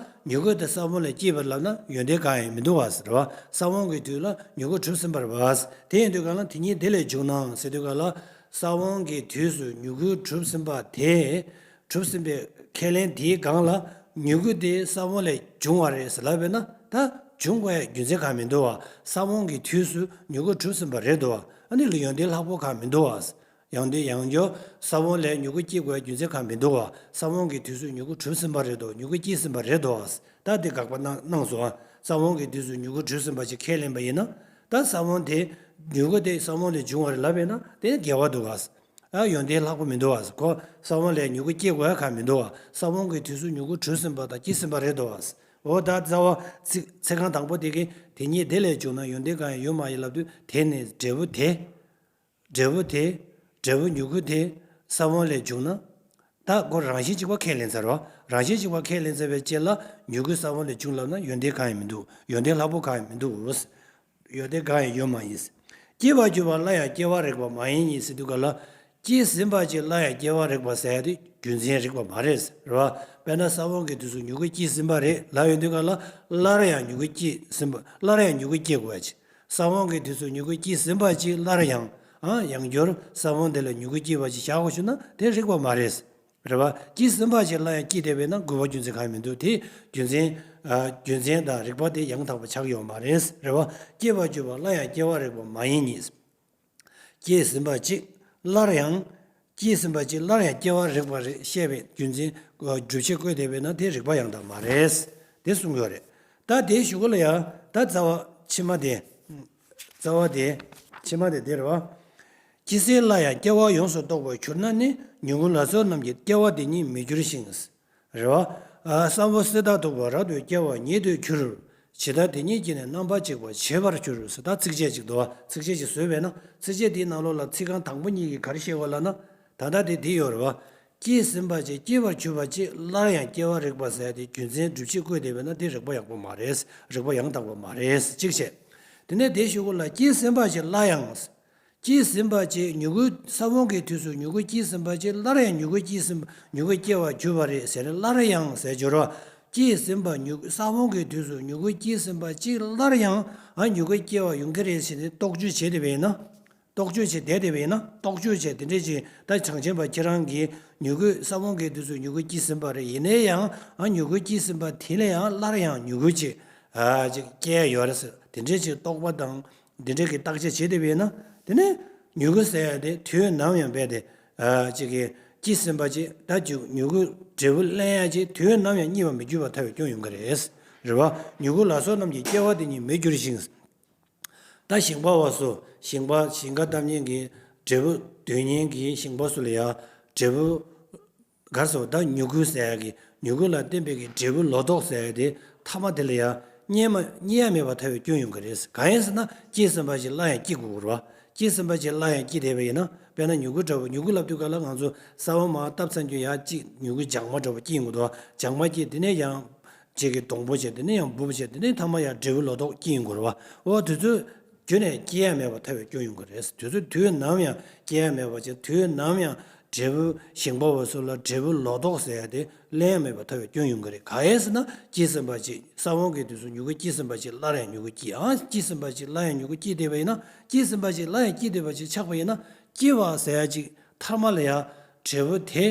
མྱུ་གུ་དེ་ས་བོན་ལས་སྐྱེས་པ་ལབ་ན་ཡོན་ཏན་གང་ཡང་མི་འདུག་བ་ཟེར་བ། ས་བོན་གྱི་དུས་ལ་མྱུ་གུ་གྲུབ་ཟིན་པ་རེད་བ། དེ་ཡིན་དུས་ག་ལ་དེ་གཉིས་དེ་ལས་བྱུང་ནའང་ཟེར་དུས་ག་ལ། ས་བོན་གྱི་དུས་སུ་མྱུ་གུ་གྲུབ་ཟིན་པ་དེ། གྲུབ་ཟིན་པའི་ཁས་ལེན་དེའི་སྒང་ལ་མྱུ་གུ་དེ་ས་བོན་ལས་བྱུང་བ་རེད་ཟེར་ལབ་པས་ན་ད་བྱུང་དགོས་ཡ་རྒྱུ་མཚན་གང་མི་འདུག་བ། ས་བོན་གྱི་དུས་སུ་མྱུ་གུ་གྲུབ་ཟིན་པ་རེད་འདུག་བ། ཨ་ནི་ལ་ཡོན་ཏན་ལྷག་པོ་གང་མི་འདུག་བ། ཡང་དེ་ཡང་བསྐྱར་ས་བོན་ལས་མྱུ་གུ་སྐྱེ་དགོས་རྒྱུ་མཚན་གང་མི་འདུག་བ། ས་བོན་གྱི་དུས་སུ་མྱུ་གུ་གྲུབ་ཟིན་པ་རེད་དོ། མྱུ་གུ་སྐྱེས་ཟིན་པ་རེད་དོ། ད་དེ་དགག་པ་གནང་གནང་སོང་ཨ། ས་བོན་གྱི་དུས་སུ་མྱུ་གུ་གྲུབ་ཟིན་པ་ཞིག་ཁས་ལེན་པ་ཡིན་ན། ད་ས་བོན་དེ་མྱུ་གུ་དེ་ས་བོན་ལས་བྱུང་བ་རེད་ལབ་པས་ན་དེ་ནི་འགལ་བ་འདུག་ཨ། ཨ་ཡོན་ཏན་ལྷག་པོ་མི་འདུག་ཨ། ཁོ་ས་བོན་ལས་མྱུ་གུ་སྐྱེ་དགོས་ཡ་གང་མི་འདུག་ཨ། ས་བོན་གྱི་དུས་སུ་མྱུ་གུ་གྲུབ་ཟིན་པ་དང་སྐྱེས་ཟིན་པ་རེད་དོ་ཨ། འོ་ད་རྩ་བ་ཚིག་ཚིག་རྐང་དང་པོ་དེ་གིས་དེ་གཉིས་དེ་ལས་བྱུང་ན་ཡོན་ཏན་གང་ཡང་ཡོད་མ་ཡིན་ལབ་དུས་དེ་ནི་འབྲས་བུ་དེ། འབྲས་བུ་དེ། འབྲས་བུ་མྱུ་གུ་དེ། ས་བོན་ལས་བྱུང་ན། ད་ཁོ་རང་བཞིན་གཅིག་པ་ཁས་ལེན་ཚར་བ། རང་བཞིན་གཅིག་པ་ཁས་ལེན་ཚར་བའི་རྗེས་ལ་མྱུ་གུ་ས་བོན་ལས་བྱུང་ལབ་ན་ཡོན་ཏན་གང་ཡང་མི་འདུག་ཡོན་ཏན་ལྷག་པོ་གང་ཡང་མི་འདུག་ཡོན་ཏན་གང་ཡང་ཡོད་མ་ཡིན། སྐྱེ་བར་གྱུར་པ་སླར་ཡང་སྐྱེ་བར་རིགས་པ་མ་ཡིན་ཉིད་ཟེར་དུས་ག་ལ། སྐྱེས་ཟིན་པ་ཅིག་སླར་ཡང་སྐྱེ་བར་རིགས་པ་ཟེར་ཡ་དེ་རྒྱུ་མཚན་རིགས་པ་མ་རེད་ཟེར་བ། དཔེར་ན་ས་བོན་གྱི་དུས་སུ་མྱུ་གུ་སྐྱེས་ཟིན་པ་རེད་ལབ་ཡོང་དུས་ག་ལ། སླར་ཡང་མྱུ་གུ་སྐྱེས་ཟིན་པ་སླར་ཡང་མྱུ་གུ་སྐྱེ་དགོས་ཡ་ཅིག་ས་བོན་གྱི་དུས་སུ་མྱུ་གུ་སྐྱེས་ཟིན་པ་ཅིག་སླར་ཡང་། ཨང་ཡང་བསྐྱར་ས་བོན་དེ་ལས་མྱུ་གུ་སྐྱེས་པ་ཅིག་བཞག་དགོས་བྱུང་ན་དེ་རིགས་པ་མ་རེད། རེད་བ། སྐྱེས་ཟིན་པ་ཅིག་སླར་ཡང་སྐྱེས་བསྡད་པས་ན་དགོས་པ་རྒྱུ་མཚན་གང་ཡང་མི་འདུག་དེ་རྒྱུ་མཚན། རྒྱུ་མཚན་དང་རིགས་པ་དེ་ཡང་དག་པ་ཆགས་ཡོད་མ་རེད། རེད་བ། སྐྱེ་བར་གྱུར་པ་སླར་ཡང་སྐྱེ་བར་རིགས་པ་མ་ཡིན་ཉིད། སྐྱེས་ཟིན་པ་ཅིག་སླར་ཡང་། སྐྱེས་ཟིན་པ་ཅིག་སླར་ཡང་སྐྱེ་བར་རིགས་པ་རེད་བཤད་པའི་རྒྱུ་མཚན། སྒྲུབ་བྱེད་བཀོད་བསྡད་པས་ན་དེ་རིགས་པ་ཡང་དག་མ་རེད། དེ་གསུང་གི་ཡོད་རེད། ད་དེའི་གཞུག་གུ་ལ་ཡང་ད་རྩ་བ་ཕྱི་མ་དེ། རྩ་བ་དེ། ཕྱི་མ་དེ་དེ་རེད་བ། ཅི་སྲིད་སླར་ཡང་སྐྱེ་བ་ཡོངས་སུ་རྟོག་པར་གྱུར་ན་ནི་མྱུ་གུ་ལ་སོགས་རྣམས་ཀྱིས་སྐྱེ་བ་དེ་ཉིད་མི་འགྱུར་ཞིང་། རེད་བ། ཨ་ས་བོན་སྲེད་ཐག་དུག་པ་རབ་ཏུ་སྐྱེ་བ་ཉིད་དུ་འགྱུར། ཇི་ལྟར་དེ་ཉིད་ཀྱིས་ནི་རྣམ་པར་འཇིག་པར་བྱེད་པར་འགྱུར་ཟེར། ད་ཚིགས་བཅད་ཅིག་འདུག་བ། ཚིགས་བཅད་ཅིག་བཟོས་པས་ན་ཚིགས་བཅད་དེའི་ནང་ལོགས་ལ་ཚིག་རྐང་དང་པོ་གཉིས་ཀྱིས་ག་རེ་བཤད་དགོས་ལབ་ན། ད་ལྟ་དེ་འདི་ཡོད་རེད་བ། སྐྱེས་ཟིན་པ་ཅིག་སྐྱེ་བར་གྱུར་པ་ཅིག་སླར་ཡང་སྐྱེ་བར་རིགས་པ་ཟེར་ཡ་དེ་རྒྱུ་མཚན་སྒྲུབ་བྱེད་བཀོད་བསྡད་པས་ན་དེ་རིགས་པ་ཡག་པོ་མ་རེད། རིགས་པ་ཡང་དག་པ་མ་རེད། གཅིག་བྱས། དེ་ནས་དེའི་གཞུག་གུ་ལ་སྐྱེས་ཟིན་པ་ཅིག་སླར་ཡང་། སྐྱེས་ཟིན་པ་ཅིག་མྱུ་གུ་ས་བོན་གྱི་དུས་སུ་མྱུ་གུ་སྐྱེས་ཟིན་པ་ཅིག་སླར་ཡང་མྱུ་གུ་སྐྱེས་ཟིན་པ་མྱུ་གུ་སྐྱེ་བར་གྱུར་པ་རེད་ཟེར་ནས་སླར་ཡང་ཟེར་སྦྱོར་བ། སྐྱེས་ཟིན་པ་མྱུ་གུ་ས་བོན་གྱི་དུས་སུ་མྱུ་གུ་སྐྱེས་ཟིན་པ་ཅིག་སླར་ཡང་ཨ་མྱུ་གུ་སྐྱེ་བ་ཡོང་གི་རེད་ཟེར་ནས་རྟོག་དཔྱོད་བྱེད་བསྡད་པ་ཡིན་ན། རྟོག་དཔྱོད་བྱེད་བསྡད་བསྡད་པ་ཡིན་ན་རྟོག་དཔྱོད་བྱས་དེ་འདྲས་ཅིག་ད་བྱང་ཆེན་པ་ཁྱེད་རང་གིས་མྱུ་གུ་ས་བོན་གྱི་དུས་སུ་མྱུ་གུ་སྐྱེས་ཟིན་པ་རེད། ཡིན་ན་ཡང་ཨ་མྱུ་གུ་སྐྱེས་ཟིན་པ་དེ་ལས་ཡང་སླར་ཡང་མྱུ་གུ་ཅིག་ཨ་ཅིག་སྐྱེ་ཡ་ཡོད་རེད་ཟེར་དེ་འདྲས་ཅིག་རྟོག་པ་དང་། འདི་འདྲའི་གི་བརྟག་དཔྱད་བྱེད་བསྡད་པ་ཡིན་ན། དེ་ནས་མྱུ་གུ་ཟེར་ཡ་དེ་དུས་ནམ་ཡང་རྦད་དེ། ཨ་ཅིག་གི་སྐྱེས་ཟིན་པ་ཅིག་ད་ཅིག་མྱུ་གུ་འབྲས་བུ་ལེན་ཡ་ཅིག་དུས་ནམ་ཡང་རྙེད་པར་མི་འགྱུར་བར་ཐལ་བའི་སྐྱོན་ཡོང་གི་རེད། རེད་བ། མྱུ་གུ་ལ་སོགས་རྣམས་ཀྱིས་སྐྱེ་བ་དེ་ཉིད་མི་འགྱུར་ཞིང་། ད་ཞིང་པ་བ་སོ་ཞིང་པ་ཞིང་ཁ་བཏབ་མཁན་གྱི་འབྲས་བུ་འདོད་མཁན་གྱི་ཞིང་པ་སུ་ལ་ཡ་འབྲས་བུ། ག་རེ་ཟེར་བ་ད་མྱུ་གུ་ཟེར་ཡ་གི་མྱུ་གུ་ལ་བརྟེན་པའི་གི་འབྲས་བུ་ལོ་ཏོག་ཟེར་ཡ་དེ་ཐ་མ་དེ་ལ་ཡ་རྙེད་མ་རྙེད་ཡ་མེད་པར་ཐལ་བའི་སྐྱོན་ཡོང་གི་རེད། གང་ཡིན་ཟེར་ན་སྐྱེས་ཟིན་པ་ཞིག་སླར་ཡང་སྐྱེ་དགོས་རེད་བ། སྐྱེས་ཟིན་པ་ཞིག་སླར་ཡང་སྐྱེས་བསྡད་པ་ཡིན་ན་དཔེར་ན་མྱུ་གུ་འདྲ་བོ་མྱུ་གུ་ལབ་དུས་ག་ལ་ང་ཚོ་ས་བོན་མར་བཏབ་ཚར་དུས་ཡ་གཅིག་མྱུ་གུ་ལྗང་མ་འདྲ་བོ་སྐྱེ་ཡོང་གི་འདུག་བ། ལྗང་མ་སྐྱེས་དེ་ནས་ཡང་གཅིག་གི་སྡོང་པོ་བྱས་དེ་ནས་ཡང་འབུབ་བྱས་དེ་ནས་ཐ་མ་ཡང་འབྲས་བུ་ལོ་ཏོག་སྐྱེ་ཡོང་གི་རེད་བ། འོ་དེ་ཚོ་རྒྱུན་ནས་སྐྱེ་ཡ་མེད་པར་ཐལ་བའི་སྐྱོན་ཡོང་གི་རེད། དེ་ཚོ་དུས་ནམ་ཡང་སྐྱེ་ཡ་མེད་པ་བྱས་དུས་ནམ་ཡང་། འབྲས་བུ་ཞིང་པ་བ་སོགས་ལ་འབྲས་བུ་ལོ་ཏོག་ཟེར་ཡ་དེ་སླར་ཡང་མེད་པར་ཐལ་བའི་སྐྱོན་ཡོང་གི་རེད། ག་ཡེ་ཟེར་ན་སྐྱེས་ཟིན་པ་ཅིག་ས་བོན་གྱི་དུས་སུ་མྱུ་གུ་སྐྱེས་ཟིན་པ་ཅིག་སླར་ཡང་མྱུ་གུ་སྐྱེས། ཨང་སྐྱེས་ཟིན་པ་ཅིག་སླར་ཡང་མྱུ་གུ་སྐྱེས་བསྡད་པ་ཡིན་ན། སྐྱེས་ཟིན་པ་ཅིག་སླར་ཡང་སྐྱེས་བསྡད་པ་ཅིག་ཆགས་པ་ཡིན་ན། སྐྱེས་པ་ཟེར་ཡ་ཅིག་མཐའ་མ་ལ་ཡ་འབྲས་བུ་དེ་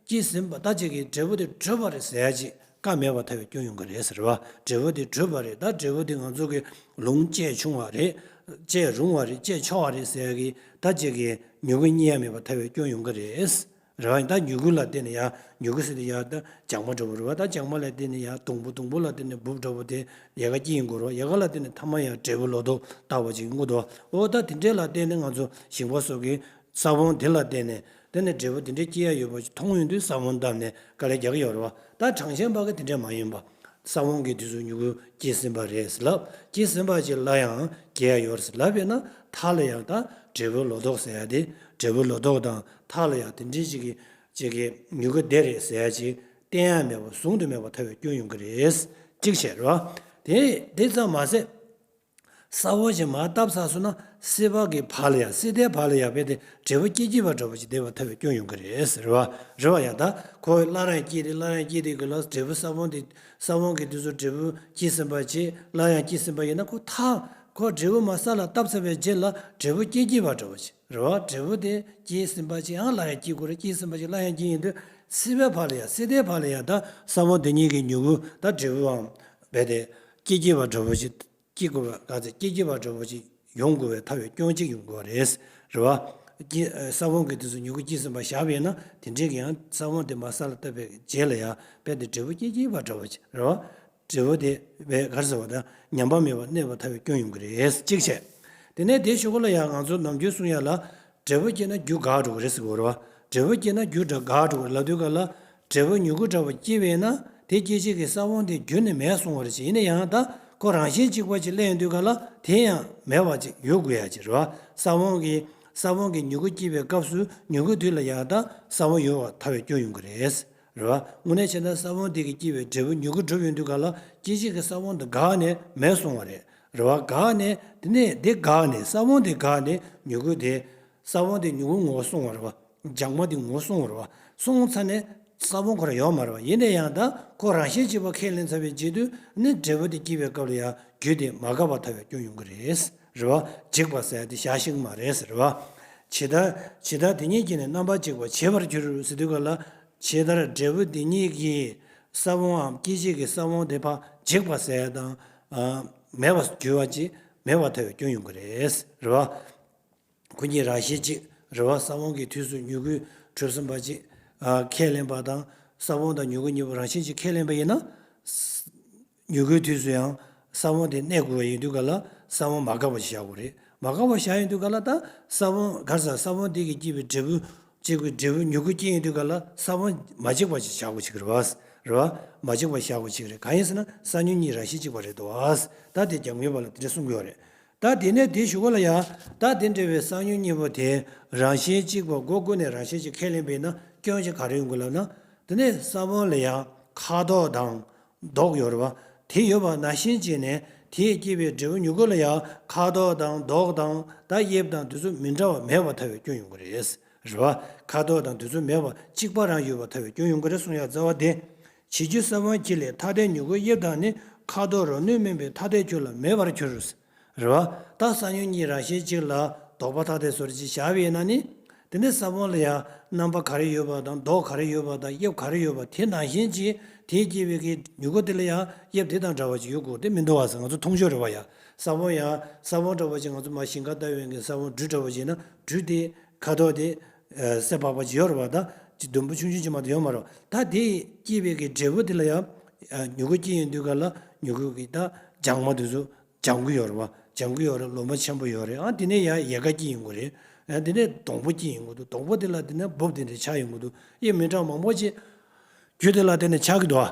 སྐྱེས་ཟིན་པ་ད་ཅིག་གི་འབྲས་བུ་དེ་གྲུབ་པ་རེད་ཟེར་ཡ་ཅིག་བཀའ་མེད་པར་ཐལ་བའི་སྐྱོན་ཡོང་གི་རེད་ཟེར་བ། འབྲས་བུ་དེ་གྲུབ་པ་རེད། ད་འབྲས་བུ་དེ་ང་ཚོ་གི་ལུང་བཅད་བྱུང་བ་རེད། བཅད་རུང་བ་རེད། བཅད་ཆོག་པ་རེད་ཟེར་ཡ་གི་ད་ཅིག་གི་མྱུ་གུ་རྙེད་ཡ་མེད་པར་ཐལ་བའི་སྐྱོན་ཡོང་གི་རེད། རེད་བ། ད་མྱུ་གུ་ལ་བརྟེན་ནས་ཡང་མྱུ་གུ་ཟེར་དུས་ཡང་ད་ལྗང་མ་འདྲ་པོ་རེད་བ། ད་ལྗང་མ་ལ་བརྟེན་ནས་ཡང་སྡོང་པོ། སྡོང་པོ་ལ་བརྟེན་ནས་འབུབ་འདྲ་པོ་དེ་ཡལ་ག་སྐྱེ་ཡོང་གི་རེད་བ། ཡལ་ག་ལ་བརྟེན་ནས་མཐའ་མ་ཡང་འབྲས་བུ་ལོ་ཏོག་བཏགས་པ་ཅིག་ཡོང་གི་འདུག་བ། འོ་ད་དེ་འདྲས་ལ་བརྟེན་ནས་ང་ཚོ་ཞིང་པ་སོགས་ཀྱིས་ས་བོན་དེ་ལ་བརྟེན་ནས་དེ་ནས་འབྲས་བུ་དེ་འདྲས་སྐྱེ་ཡ་ཡོད་པ་ཞིག་མཐོང་ཡོང་དུས་ས་བོན་བཏབ་ནས་དཀའ་ལས་རྒྱག་གི་ཡོད་རེད་བ། ད་གྲངས་ཅན་པ་གིས་དེ་འདྲས་མ་ཡིན་པ། ས་བོན་གྱི་དུས་སུ་མྱུ་གུ་སྐྱེས་ཟིན་པ་རེད་ཟེར་ལབ། སྐྱེས་ཟིན་པ་ཅིག་སླར་ཡང་སྐྱེ་ཡ་ཡོད་རེད་ཟེར་ལབ་ཡོད་ན། མཐའ་ལ་ཡང་ད་འབྲས་བུ་ལོ་ཏོག་ཟེར་ཡ་དེ། འབྲས་བུ་ལོ་ཏོག་དང་མཐའ་ལ་ཡང་དེ་འདྲའི་ཅིག་གི་ཅིག་གི་མྱུ་གུ་དེ་རེད་ཟེར་ཡ་ཅིག་བསྟན་ཡ་མེད་པ། གཟུང་དུ་མེད་པར་ཐལ་བའི་སྐྱོན་ཡོང་གི་རེད། གཅིག་བྱས་རེད་བ། དེ་དེ་ཙམ་མ་ཟད། ས་བོན་ཞིག་མར་བཏབ་ཚར་སོང་ན་སྲིད་པ་གི་བར་ལ་ཡང་། སྲིད་མཐའི་བར་ལ་ཡང་རྦད་དེ་འབྲས་བུ་སྐྱེ་སྐྱེ་བ་འདྲ་པོ་ཞིག་བསྡད་པར་ཐལ་བའི་སྐྱོན་ཡོང་གི་རེད་ཟེར་བ། རེད་བ། ཡང་ད་ཁོ་སླར་ཡང་སྐྱེས་ཏེ་སླར་ཡང་སྐྱེས་ཏེ་གི་ལ་འབྲས་བུ་ས་བོན་དེ། ས་བོན་གྱི་དུས་སུ་འབྲས་བུ་སྐྱེས་ཟིན་པ་ཅིག་སླར་ཡང་སྐྱེས་ཟིན་པ་ཡིན་ན། ཁོ་ཐག་ཁོ་འབྲས་བུ་མར་ས་ལ་བཏབ་ཚར་བའི་རྗེས་ལ་འབྲས་བུ་སྐྱེ་སྐྱེ་བ་འདྲ་པོ་ཞིག་རེད་བ། འབྲས་བུ་དེ་སྐྱེས་ཟིན་པ་ཅིག་ཡང་སླར་ཡང་སྐྱེ་དགོས་རེད། སྐྱེས་ཟིན་པ་ཅིག་སླར་ཡང་སྐྱེ་ཡིན་དུས། སྲིད་པའི་བར་ལ་ཡང་། སྲིད་མཐའི་བར་ལ་ཡང་ད་ས་བོན་དེ་ཉིད་ཀྱི་མྱུ་གུ་ད་འབྲས་བུའམ་རྦད་དེ་སྐྱེ་སྐྱེ་བ་འདྲ་པོ་ཞིག་སྐྱེ་དགོས་པ། ག་ཚད་སྐྱེ་སྐྱེ་བ་འདྲ་པོ་ཅིག་ཡོང་དགོས་པའི་ཐལ་བའི་སྐྱོན་གཅིག་ཡོང་དགོས་པ་རེད། རེད་བ། སྐྱེ་ས་བོན་གྱི་དུས་སུ་མྱུ་གུ་སྐྱེས་ཟིན་པ་བཞག་པ་ཡིན་ན། དེ་འདྲའི་གི་ཡང་ས་བོན་དེ་མར་ས་ལ་བཏབ་པའི་རྗེས་ལ་ཡང་རྦད་དེ་འབྲས་བུ་སྐྱེ་སྐྱེ་བ་འདྲ་པོ་ཅིག་རེད་བ། འབྲས་བུ་དེ་བས་ག་རེ་ཟེར་བ་དང་། ཉམས་པ་མེད་པར་གནས་པར་ཐལ་བའི་སྐྱོན་ཡོང་གི་རེད། གཅིག་བྱས། དེ་ནས་དེའི་གཞུག་གུ་ལ་ཡང་ང་ཚོ་ནམ་རྒྱུན་གསུང་ཡ་ལ། འབྲས་བུ་སྐྱེས་ན་རྒྱུ་འགག་འགྲོ་གི་རེད་ཟེར་གི་ཡོད་རེད་བ། འབྲས་བུ་སྐྱེས་ན་རྒྱུ་འདྲ་འགག་འགྲོ་གི་རེད་ལབ་དུས་ག་ལ། འབྲས་བུ་མྱུ་གུ་འདྲ་བ་སྐྱེས་པས་ན། དེ་སྐྱེད་བྱེད་ཀྱི་ས་བོན་དེ་རྒྱུ་ནི་མེད་གསུང་བ་རེད་ཅེས། ཡིན་ན་ཡང་ད་ཁོ་རང་བཞིན་གཅིག་པ་ཅིག་སླེབས་ཡོང་དུས་ག་ལ། དེ་ཡང་མེད་པ་ཅིག་ཡོད་དགོས་ཡ་ཅིག་རེད་བ། ས་བོན་གྱི་ས་བོན་གྱི་མྱུ་གུ་སྐྱེས་པའི་སྐབས་སུ་མྱུ་གུ་དེ་ལ་ཡང་ད་ས་བོན་ཡོད་པར་ཐལ་བའི་སྐྱོན་ཡོང་གི་རེད། རེད་བ། དངོས་གནས་བྱས་ན་ས་བོན་དེ་གིས་སྐྱེས་པའི་འབྲས་བུ་མྱུ་གུ་གྲུབ་ཡོང་དུས་ག་ལ། སྐྱེད་བྱེད་ཀྱི་ས་བོན་དེ་འགག་ནས་མེད་སོང་བ་རེད། རེད་བ། འགག་ནས་དེ་ནས་དེ་འགག་ནས་ས་བོན་དེ་འགག་ནས་མྱུ་གུ་དེ། ས་བོན་དེ་མྱུ་གུ་ངོ་བོ་སོང་བ་རེད་བ། ལྗང་མ་དེ་ངོ་བོ་སོང་བ་རེད་བ། སོང་ཚར་ནས་ས་བོན་ཁོ་རང་ཡོད་མ་རེད་བ། ཡིན་ན་ཡང་ད་ཁོ་རང་བཞིན་གཅིག་པ་ཁས་ལེན་ཚར་བའི་རྗེས་དུས་ནི་འབྲས་བུ་དེ་སྐྱེས་པའི་སྐབས་ལ་ཡང་རྒྱུ་དེ་མ་འགག་པར་ཐལ་བའི་སྐྱོན་ཡོང་གི་རེད། རེད་བ། འཇིག་པ་ཟེར་ཡ་དེ་བཞག་ཤེས་ཀྱི་མ་རེད་ཟེར་བ། ཇི་ལྟར་ཇི་ལྟར་དེ་ཉིད་ཀྱིས་ནི་རྣམ་པར་འཇིག་པར་བྱེད་པར་འགྱུར་ཟེར་དུས་ག་ལ། ཇི་ལྟར་འབྲས་བུ་དེ་ཉིད་ཀྱིས་ས་བོན་འམ་སྐྱེད་བྱེད་ཀྱི་ས་བོན་དེ་ཕར་འཇིག་པ་ཟེར་ཡ་དང་། ཨ། མེད་པར་འགྱུར་བ་ཅིག་མེད་པར་ཐལ་བའི་སྐྱོན་ཡོང་གི་རེད། རེད་བ། ཁོ་གཉིས་རང་བཞིན་གཅིག་རེད་བ། ས་བོན་གྱི་དུས་སུ་མྱུ་གུ་གྲུབ་ཟིན་པ་ཅིག་ཨ། ཁས་ལེན་པ་དང་། ས་བོན་དང་མྱུ་གུ་གཉིས་པོ་རང་བཞིན་གཅིག་ཁས་ལེན་པ་ཡིན་ན། མྱུ་གུའི་དུས་སུ་ཡང་ས་བོན་དེ་གནས་དགོས་པ་ཡིན་དུས་ག་ལ། ས་བོན་མ་འགགས་པ་ཞིག་བཞག་དགོས་རེད། མ་འགགས་པ་བཞག་ཡོང་དུས་ག་ལ། ད་ས་བོན་ག་རེ་ཟ། ས་བོན་དེ་གིས་སྐྱེས་པའི་འབྲས་བུ་གཅིག་པའི་འབྲས་བུ་མྱུ་གུ་སྐྱེ་ཡོང་དུས་ག་ལ། ས་བོན་མ་འཇིག་པ་ཞིག་བཞག་དགོས་ཅིག་རེད་བ། རེད་བ། མ་འཇིག་པ་བཞག་དགོས་ཅིག་རེད། གང་ཡིན་ཟེར་ན་ས་ཉིད་གཉིས་རང་བཞིན་གཅིག་པ་རེད་དོ། ད་དེ་རྒྱ་མིའི་བར་ལ་དེ་འདྲ་གསུང་གི་ཡོད་རེད། ད་དེ་ནས་དེའི་གཞུག་གུ་ལ་ཡ། ད་དེ་འདྲ་བའི་ས་ཉིད་གཉིས་པོ་དེ་རང་བཞིན་གཅིག་པ་སྒོ་ཀུན་ནས་རང་བཞིན་གཅིག་ཁས་ལེན་པས་ན་སྐྱོན་ཅིག་ག་རེ་ཡོང་གི་ལབ་ན། དེ་ནས་ས་བོན་ལ་ཡ་ཁ་དོག་དང་མདོག་ཡོད་རེད་བ། དེ་ཡོད་པ་ནང་བཞིན་བྱས་ནས་དེས་སྐྱེས་པའི་འབྲས་བུ་མྱུ་གུ་ལ་ཡ་ཁ་དོག་དང་མདོག་དང་ད་དབྱིབས་དང་དེ་ཚོ་མི་འདྲ་བ་མེད་པར་ཐལ་བའི་སྐྱོན་ཡོང་གི་རེད། རེད་བ། ཁ་དོག་དང་དེ་ཚོ་མེད་པ་གཅིག་པ་རང་ཡོད་པར་ཐལ་བའི་སྐྱོན་ཡོང་གི་རེད་གསུང་ཡ་རྩ་བ་དེ། བྱེད་རྒྱུ་ས་བོན་གྱིས་ལས་ཐ་དད་མྱུ་གུ་དབྱིབས་དང་ནི། ཁ་དོག་རོ་ནུས་དམན་པའི་ཐ་དད་ཁྱོད་ལ་མེད་པར་འགྱུར། རེད་བ། ད་ས་ཉིད་གཉིས་རང་བཞིན་གཅིག་ལ་དོགས་པ་ཐ་དད་བཟོ་འདྲ་ཅིག་བཞག་པ་ཡིན་ན་ནི། དེ་ནས་ས་བོན་ལ་ཡང་རྣམ་པ་ག་རེ་ཡོད་པ་དང་། མདོག་ག་རེ་ཡོད་པ་དང་། དབྱིབས་ག་རེ་ཡོད་པ་དེ་ནང་བཞིན་གྱིས་དེས་སྐྱེས་པའི་གི་མྱུ་གུ་དེ་ལ་ཡང་དབྱིབས་དེ་དང་འདྲ་བ་ཅིག་ཡོད་དགོས་དེ་མི་འདུག་བ་ཟེར། ང་ཚོ་མཐོང་ཆོས་རེད་བ་ཡ། ས་བོན་ཡང་ས་བོན་འདྲ་བ་ཅིག་ང་ཚོ་མར་ཞིང་ཁར་ལྟ་བའི་གི་ས་བོན་འབྲུ་འདྲ་བ་ཅིག་ཡིན་ན་འབྲུ་དེ། ཁ་དོག་དེ་ཨ་སེར་པགས་པ་ཅིག་ཡོད་རེད་བ། ད་ཅིག་ཟླུམ་པོ་ཆུང་ཆུང་ཅིག་མ་གཏོགས་ཡོད་མ་རེད། ད་དེ་སྐྱེས་པའི་གི་འབྲས་བུ་དེ་ལ་ཡང་ཨ་མྱུ་གུ་སྐྱེས་ཡོང་དུས་ག་ལ་མྱུ་གུ་གི་ད་ལྗང་མ་དེ་ཚོ་ལྗང་གུ་ཡོད་རེད་བ། ལྗང་གུ་ཡོད་རེད། ལོ་མ་ཆེན་པོ་ཡོད་རེད། ཨ་དེ་ནས་ཡང་ཡལ་ག་སྐྱེས་ཡོང་གི་རེད། ཨ་དེ་ནས་སྡོང་པོ་སྐྱེས་ཡོང་གི་འདུག་སྡོང་པོ་དེ་ལ་དེ་ནས་འབུབ་དེ་འདྲ་ཆགས་ཡོང་གི་འདུག་དབྱིབས་མི་འདྲ་བ་མང་པོ་ཅིག་རྒྱུ་དེ་ལ་དེ་ནས་ཆགས་ཀྱི་འདུག་ཨ།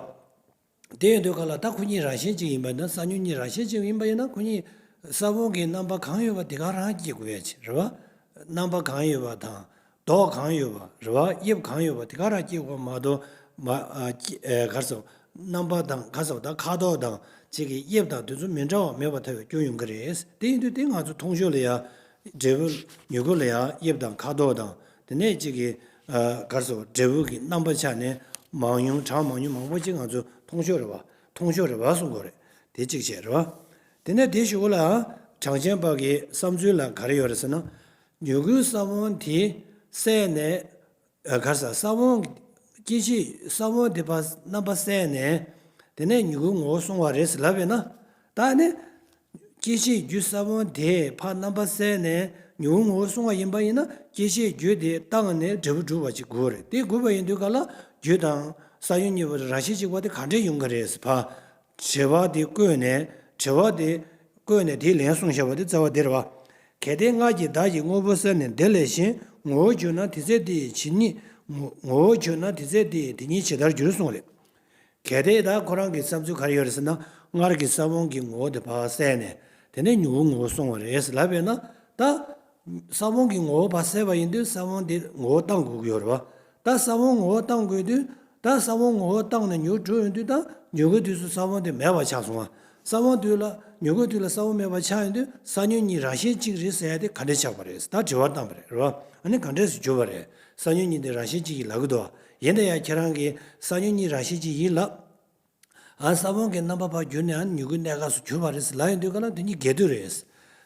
དེ་ཡོད་དུས་ག་ལ་ད་ཁོ་གཉིས་རང་བཞིན་གཅིག་ཡིན་པ་ཡིན་ན། ས་མྱུག་གཉིས་རང་བཞིན་གཅིག་ཡིན་པ་ཡིན་ན། ཁོ་གཉིས་ས་བོན་གྱི་རྣམ་པ་གང་ཡོད་པ་དེ་ག་རང་སྐྱེ་དགོས་ཡ་ཅིག་རེད་བ། རྣམ་པ་གང་ཡོད་པ་དང་། མདོག་གང་ཡོད་པ་རེད་བ། དབྱིབས་གང་ཡོད་པ་དེ་ག་རང་སྐྱེ་དགོས་མ་གཏོགས། མ་ཨ་སྐྱེ་ཨེ་ག་རེ་ཟེར། རྣམ་པ་དང་ག་རེ་ཟེར། ད་ཁ་དོག་དང་གཅིག་གི་དབྱིབས་དང་དེ་ཚོ་མི་འདྲ་བ་མེད་པར་ཐལ་བའི་སྐྱོན་ཡོང་གི་རེད། དེ་ཡིན་དུས་དེ་ང་ཚོ་མཐོང་ཆོས་ལ་ཡ། འབྲས་བུ་མྱུ་གུ་ལ་ཡ་དབྱིབས་དང་ཁ་དོག་དང་། དེ་ནས་གཅིག་གི་ ག་རེ་ཟེར་བ། འབྲས་བུ་གི་རྣམ་པ་ཆ་ནས་མང་ཉུང་གྲངས་མང་ཉུང་མང་པོ་ཅིག་ང་ཚོས་མཐོང་ཆོག་རེད་བ། མཐོང་ཆོག་རེད་བ་གསུང་དགོས་རེད། དེ་གཅིག་བྱས་རེད་བ། དེ་ནས་དེའི་གཞུག་གུ་ལ་གྲངས་ཅན་པ་གི་བསམ་ཚུལ་ལ་ག་རེ་ཡོད་རེད་ཟེར་ན། མྱུ་གུའི་ས་བོན་དེ་བསལ་ནས། ག་རེ་ཟེར། ས་བོན། སྐྱེད་བྱེད་ས་བོན་དེ་ཕར་རྣམ་པ་བསལ་ནས། དེ་ནས་མྱུ་གུའི་ངོ་བོ་གསུངས་པ་རེད་ཟེར་ལབ་པས་ན། ད་ནི། སྐྱེད་བྱེད་རྒྱུ་ས་བོན་དེ་ཕར་རྣམ་པ་བསལ་ནས་མྱུ་གུའི་ངོ་བོ་གསུངས་པ་ཡིན་པ་ཡིན་ན། སྐྱེད་བྱེད་རྒྱུ་དེ་བཏང་ནས་འབྲས་བུ་གྲུབ་པ་ཅིག་དགོས་རེད། དེ་དགོས་པ་ཡིན་དུས་ག་ལ་རྒྱུ་དང་ས་བོན་གཉིས་པོ་དེ་རང་བཞིན་གཅིག་པ་དེ་ག་འདྲས་ཡོང་གི་རེད་ཟེར་བ། དྲི་བ་དེ་བཀོད་ནས། དྲི་བ་དེ་བཀོད་ནས་དེའི་ལན་གསུངས་བཞག་པ་དེ་རྩ་བ་འདི་རེད་བ། གལ་ཏེ་སྔར་གྱི་བདག་གི་དངོས་པོ་བསལ་ནས་དེ་ལས་གཞན་ངོ་བོར་གྱུར་ན་དེ་ཚེ་དེ་ཡི་ཇི་སྙེད། ངོ་ངོ་བོར་གྱུར་ན་དེ་ཚེ་དེ་ཡི་དེ་ཉིད་ཇི་ལྟར་འགྱུར་གསུངས་རེད། གལ་ཏེ་ད་ཁོ་རང་གི་བསམ་ཚུལ་ག་རེ་ཡོད་རེད་ཟེར་ན། སྔར་གྱི་ས་བོན་གྱི་ངོ་བོ་དེ་ཕར་བསལ་ནས། དེ་ནས་མྱུ་གུའི་ངོ་བོ་གསུངས་པ་རེད་ཟེར་ལབ་པས་ན། ད། ས་བོན་གྱི་ངོ་བོ་ཕར་བསལ་བ་ཡིན་དུས་ས་བོན་དེ་ངོ་བོ་བཏང་དགོས་ཀྱི་ཡོད་རེད་བ། ད་ས་བོན་ངོ་བོ་བཏང་དགོས་དུས། ད་ས་བོན་ངོ་བོ་བཏང་ནས་མྱུ་གུ་གྲུབ་ཡོང་དུས། ད་མྱུ་གུའི་དུས་སུ་ས་བོན་དེ་མེད་པ་ཆགས་སོང་བ། ས་བོན་དུས་ལ་མྱུ་གུའི་དུས་ལ་ས་བོན་མེད་པ་ཆགས་ཡོང་དུས། ས་མྱུག་གཉིས་རང་བཞིན་གཅིག་རེད་ཟེར་ཡ་དེ་ག་འདྲས་ཆགས་པ་རེད། ད་དྲི་བ་བཏང་པ་རེད། རེད་བ། ཨ་ནི་ག་འདྲས་སུ་གྱུར་པ་རེད། ས་མྱུག་གཉིས་དེ་རང་བཞིན་གཅིག་ཡིན་ལབ་ཀྱི་འདུག་བ། ཡིན་ན་ཡང་ཁྱེད་རང་གིས་ས་མྱུག་གཉིས་རང་བཞིན་གཅིག་ཡིན་ལབ། ཨ། ས་བོན་གྱི་རྣམ་པ་ཕར་གྱུར་ནས་ཨ་ནི་མྱུ་གུའི་གནས་སྐབས་སུ་གྱུར་པ་རེད་ཟེར་ལབ་ཡོང་དུས་ག་ལ་དེ་གཉིས་འགལ་འདུ་རེད།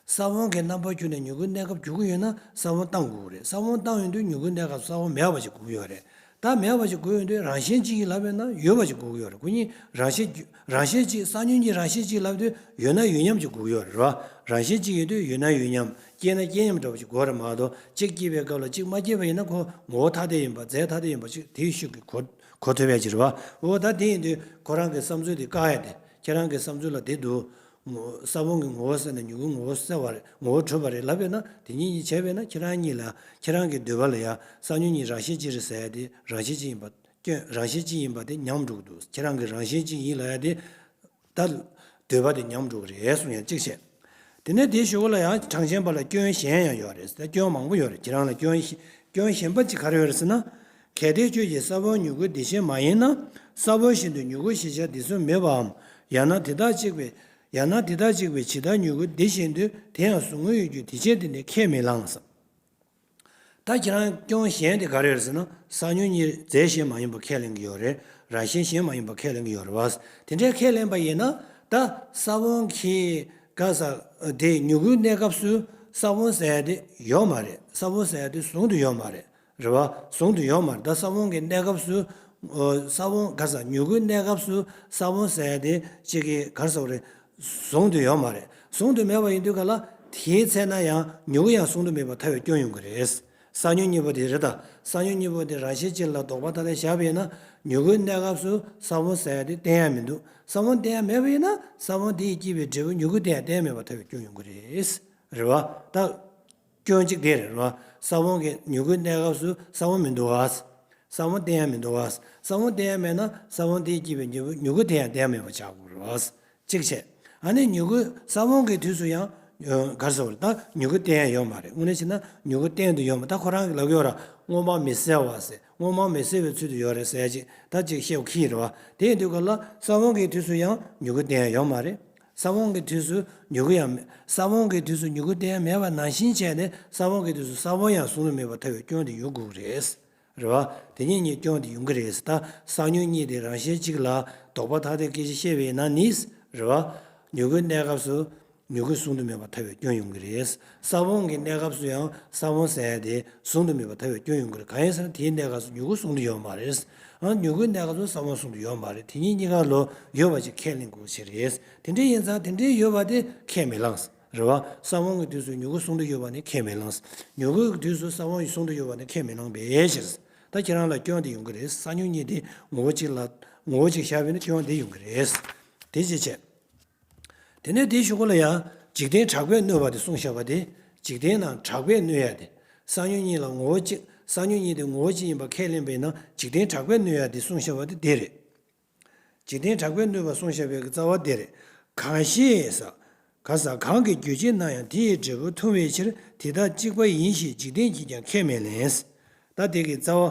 ས་བོན་གྱི་རྣམ་པར་གྱུར་ནས་མྱུ་གུའི་གནས་སྐབས་འགྱུར་གྱི་ཡོད་ན་ས་བོན་བཏང་དགོས་ཀྱི་རེད། ས་བོན་བཏང་ཡོང་དུས་མྱུ་གུའི་གནས་སྐབས་སུ་ས་བོན་མེད་པ་ཞིག་དགོས་ཀྱི་ཡོད་རེད། ད་མེད་པ་ཞིག་དགོས་ཡོང་དུས་རང་བཞིན་གཅིག་ཡིན་ལབ་པས་ན་ཡོད་པ་ཞིག་དགོས་ཀྱི་ཡོད་རེད། ཁོ་གཉིས་རང་བཞིན་རང་བཞིན་གཅིག་ས་མྱུག་གཉིས་རང་བཞིན་གཅིག་ལབ་དུས་ཡོད་ན་ཡོད་མཉམ་ཞིག་དགོས་ཀྱི་ཡོད་རེད་བ། རང་བཞིན་གཅིག་ཡིན་དུས་ཡོད་ན་ཡོད་མཉམ། སྐྱེས་ན་སྐྱེས་མཉམ་འདྲ་བ་ཞིག་དགོས་རེད་མ་གཏོགས། གཅིག་སྐྱེས་པའི་སྐབས་ལ་གཅིག་མ་སྐྱེས་པ་ཡིན་ན་ཁོ་ངོ་བོ་ཐ་དད་ཡིན་པ། རྫས་ཐ་དད་ཡིན་པ་ཞིག་དེའི་ཤུགས་ཀྱིས་གོ་གོ་ཐུབ་ཡ་ཅིག་རེད་བ། འོ་ད་དེ་ཡིན་དུས་ཁོ་རང་གི་བསམ་ཚུལ་དེ་བཀག་ཡ་དེ། ཁྱེད་རང་གི་བསམ་ཚུལ་ལ་དེ་འདུག་ངོ་། ས་བོན་གྱི་ངོ་བོ་བསལ་ནས་མྱུ་གུའི་ངོ་བོ་བསལ་བ་རེད། ངོ་བོ་གྲུབ་པ་རེད་ལབ་པས་ན། དེ་གཉིས་གཉིས་བྱས་པས་ན་ཁྱེད་རང་གཉིས་ལ། ཁྱེད་རང་གི་འདོད་པ་ལ་ཡ་ས་མྱུག་གཉིས་རང་བཞིན་གཅིག་རེད་ཟེར་ཡ་དེ་རང་བཞིན་གཅིག་ཡིན་པ། སྐྱོན། རང་བཞིན་གཅིག་ཡིན་པ་དེ་ཉམས་འགྲོ་གི་འདུག་ཁྱེད་རང་གི་རང་བཞིན་གཅིག་ཡིན་ལབ་ཡ་དེ། ད་འདོད་པ་དེ་ཉམས་འགྲོ་གི་རེད་གསུང་ཡ་གཅིག་བྱས། དེ་ནས་དེའི་གཞུག་གུ་ལ་ཡང་གྲངས་ཅན་པ་ལ་སྐྱོན་གཞན་ཡང་ཡོད་རེད། ད་སྐྱོན་མང་པོ་ཡོད་རེད། ཁྱེད་རང་ལ་སྐྱོན་གཞན། སྐྱོན་གཞན་པ་གཅིག་ག་རེ་ཡོད་རེད་ཟེར་ན། གལ་ཏེ་ཁྱོད་ཀྱི་ས་བོན་མྱུ་གུ་དེ་བཞིན་མ་ཡིན་ན། ས་བོན་བཞིན་དུ་མྱུ་གུ་ཞེས་བྱ་དེ་ཚོ་མེད་པའམ། ཡང་ན་དེ་དག་གཅིག་པའི། ཡང་ན་དེ་དག་གཅིག་པའི་ཇི་ལྟར་མྱུ་གུ་དེ་བཞིན་དུ་དེ་ཡང་གཟུང་ཡུལ་གྱི་དེ་བཞིན་དེ་ནི་ཁས་མི་བླངས་སམ། ད་ཁྱེད་རང་སྐྱོན་གཞན་དེ་ག་རེ་རེད་ཟེར་ན། ས་མྱུག་གཉིས་རྫས་གཞན་མ་ཡིན་པ་ཁས་ལེན་གྱི་ཡོད་རེད། རང་བཞིན་གཞན་མ་ཡིན་པ་ཁས་ལེན་གྱི་ཡོད་རེད་བ། དེ་འདྲའི་ཁས་ལེན་པ་ཡིན་ན། ད་ས་བོན་གྱི་ག་ས་དེ་མྱུ་གུའི་གནས་སྐབས་སུ་ས་བོན་ཟེར་ཡ་དེ་ཡོད་མ་རེད། ས་བོན་ཟེར་ཡ་དེ་བཟུང་དུ་ཡོད་མ་རེད། རེད་བ། བཟུང་དུ་ཡོད་མ་རེད། ད་ས་བོན་གྱི་གནས་སྐབས་སུ། ཨོ། ས་བོན་ག་ས་མྱུ་གུའི་གནས་སྐབས་སུ་ས་བོན་ཟེར་ཡ་དེ་གཅིག་གི་ག་རེ་ཟེར་དགོས་རེད། བཟུང་དུ་ཡོད་མ་རེད། བཟུང་དུ་མེད་པ་ཡིན་དུས་ག་ལ་དེའི་ཚེ་ན་ཡང་མྱུ་གུ་ཡང་བཟུང་དུ་མེད་པར་ཐལ་བའི་སྐྱོན་ཡོང་གི་རེད། ས་མྱུག་གཉིས་པོ་དེ་རེད་ད། ས་མྱུག་གཉིས་པོ་དེ་རང་བཞིན་གཅིག་ལ་དོགས་པ་ཐ་དད་བཞག་པ་ཡིན་ན། མྱུ་གུའི་གནས་སྐབས་སུ་ས་བོན་ཟེར་ཡ་དེ་བསྟན་ཡ་མི་འདུག་ས་བོན་བསྟན་ཡ་མེད་པ་ཡིན་ན་ས་བོན་དེ་ཡིས་སྐྱེས་པའི་འབྲས་བུ་མྱུ་གུ་དེ་ཡང་བསྟན་ཡ་མེད་པར་ཐལ་བའི་སྐྱོན་ཡོང་གི་རེད། རེད་བ། ད། སྐྱོན་གཅིག་དེ་རེད་བ། ས་བོན་གྱི་མྱུ་གུའི་གནས་སྐབས་སུ་ས་བོན་མི་འདུག་བ། ས་བོན་བསྟན་ཡ་མི་འདུག་བ། ས་བོན་བསྟན་ཡ་མེད་ན་ས་བོན་དེས་སྐྱེས་པའི་མྱུ་མྱུ་གུ་དེ་ཡང་བསྟན་ཡ་མེད་པ་ཆགས་དགོས་རེད་བ། གཅིག་བྱས། ཨ་ནི་མྱུ་གུ་ས་བོན་གྱི་དུས་སུ་ཡང་། ཨ། ག་རེ་ཟེར་དགོས་རེད། ད་མྱུ་གུ་བསྟན་ཡ་ཡོད་མ་རེད། དངོས་གནས་བྱས་ན་མྱུ་གུ་བསྟན་དུ་ཡོད་མ། ད་ཁོ་རང་གིས་ལབ་ཀྱི་ཡོད་ར། སྔོན་མ་མི་གསལ་བ་ཟེར། སྔོན་མ་མི་གསལ་བའི་ཚུལ་དུ་ཡོད་རེད་ཟེར་ཡ་ཅིག་ད་ཅིག་བཤད་ཁྱི་རེད་བ། དེ་ཡིན་དུས་ག་ལ་ས་བོན་གྱི་དུས་སུ་ཡང་མྱུ་གུ་བསྟན་ཡ་ཡོད་མ་རེད། ས་བོན་གྱི་དུས་སུ་མྱུ་གུ་ཡང་མེད། ས་བོན་གྱི་དུས་སུ་མྱུ་གུ་བསྟན་ཡ་མེད་པ་ནང་བཞིན་བྱས་ནས་ས་བོན་གྱི་དུས་སུ་ས་བོན་ཡང་བཟུང་དུ་མེད་པར་ཐལ་བའི་སྐྱོན་དེ་ཡོང་དགོས་ཀྱི་རེད། རེད་བ། དེ་གཉིས་གཉིས་སྐྱོན་དེ་ཡོང་གི་རེད། ད་ས་མྱུག་གཉིས་དེ་རང་བཞིན་གཅིག་ལ་དོགས་པ་ཐ་དད་སྐད་ཆ་བཤད་པ་ཡིན་ན་ནི། རེད་བ། མྱུ་གུའི་གནས་སྐབས་སུ་མྱུ་གུ་བཟུང་དུ་མེད་པར་ཐལ་བའི་སྐྱོན་ཡོང་གི་རེད། ས་བོན་གྱི་གནས་སྐབས་སུ་ཡང་ས་བོན་ཟེར་ཡ་དེ་བཟུང་དུ་མེད་པར་ཐལ་བའི་སྐྱོན་ཡོང་གི་རེད། གང་ཡིན་ཟེར་ན་དེའི་གནས་སྐབས་སུ་མྱུ་གུ་བཟུང་དུ་ཡོད་མ་རེད། ཨ། མྱུ་གུའི་གནས་སྐབས་སུ་ས་བོན་བཟུང་དུ་ཡོད་མ་རེད། དེ་གཉིས་གཉིས་ཀ་ལོ་ཡོད་པ་ཅིག་ཁས་ལེན་དགོས་ཀྱི་རེད། དེ་འདྲ་ཡིན་ཙང་དེ་འདྲའི་ཡོད་པ་དེ་ཁས་མི་བླངས། རེད་བ། ས་བོན་གྱི་དུས་སུ་མྱུ་གུ་བཟུང་དུ་ཡོད་པ་ནི་ཁས་མི་བླངས། མྱུ་གུའི་དུས་སུ་ས་བོན་བཟུང་དུ་ཡོད་པ་ནི་ཁས་མི་བླངས་པའི་ཕྱིར། ད་ཁྱེད་རང་ལ་སྐྱོན་དེ་ཡོང་གི་རེད། ས་མྱུག་གཉིས་དེ་ངོ་བོ་གཅིག་ལ་ངོ་བོ་གཅིག་བཞག་པས་ན་སྐྱོན་དེ་ཡོང་གི་རེད། དེ་ཅི་བྱས། དེ་ནས་དེའི་གཞུག་གུ་ལ་ཡང་འཇིག་རྟེན་གྲགས་པས་གནོད་པ་དེ་གསུངས་བཞག་པ་དེ། འཇིག་རྟེན་ནང་གྲགས་པས་གནོད་ཡ་དེ། ས་མྱུག་གཉིས་ལ་ངོ་བོ་གཅིག་ས་མྱུག་གཉིས་དེ་ངོ་བོ་གཅིག་ཡིན་པ་ཁས་ལེན་པས་ན་འཇིག་རྟེན་གྲགས་པས་གནོད་ཡ་དེ་གསུངས་བཞག་པ་དེ་དེ་རེད། འཇིག་རྟེན་གྲགས་པས་གནོད་པ་གསུངས་བཞག་པའི་རྩ་བ་དེ་རེད། གང་ཞིག་ས། ག་ས་གང་གི་རྒྱུ་ཅན་ན་ཡང་དེ་ཡི་འབྲས་བུ་མཐོང་བའི་ཕྱིར་དེ་དག་གཅིག་པ་ཡིན་ཞེས་འཇིག་རྟེན་གྱིས་ཀྱང་ཁས་མི་ལེན། ད་དེ་གི་རྩ་བ་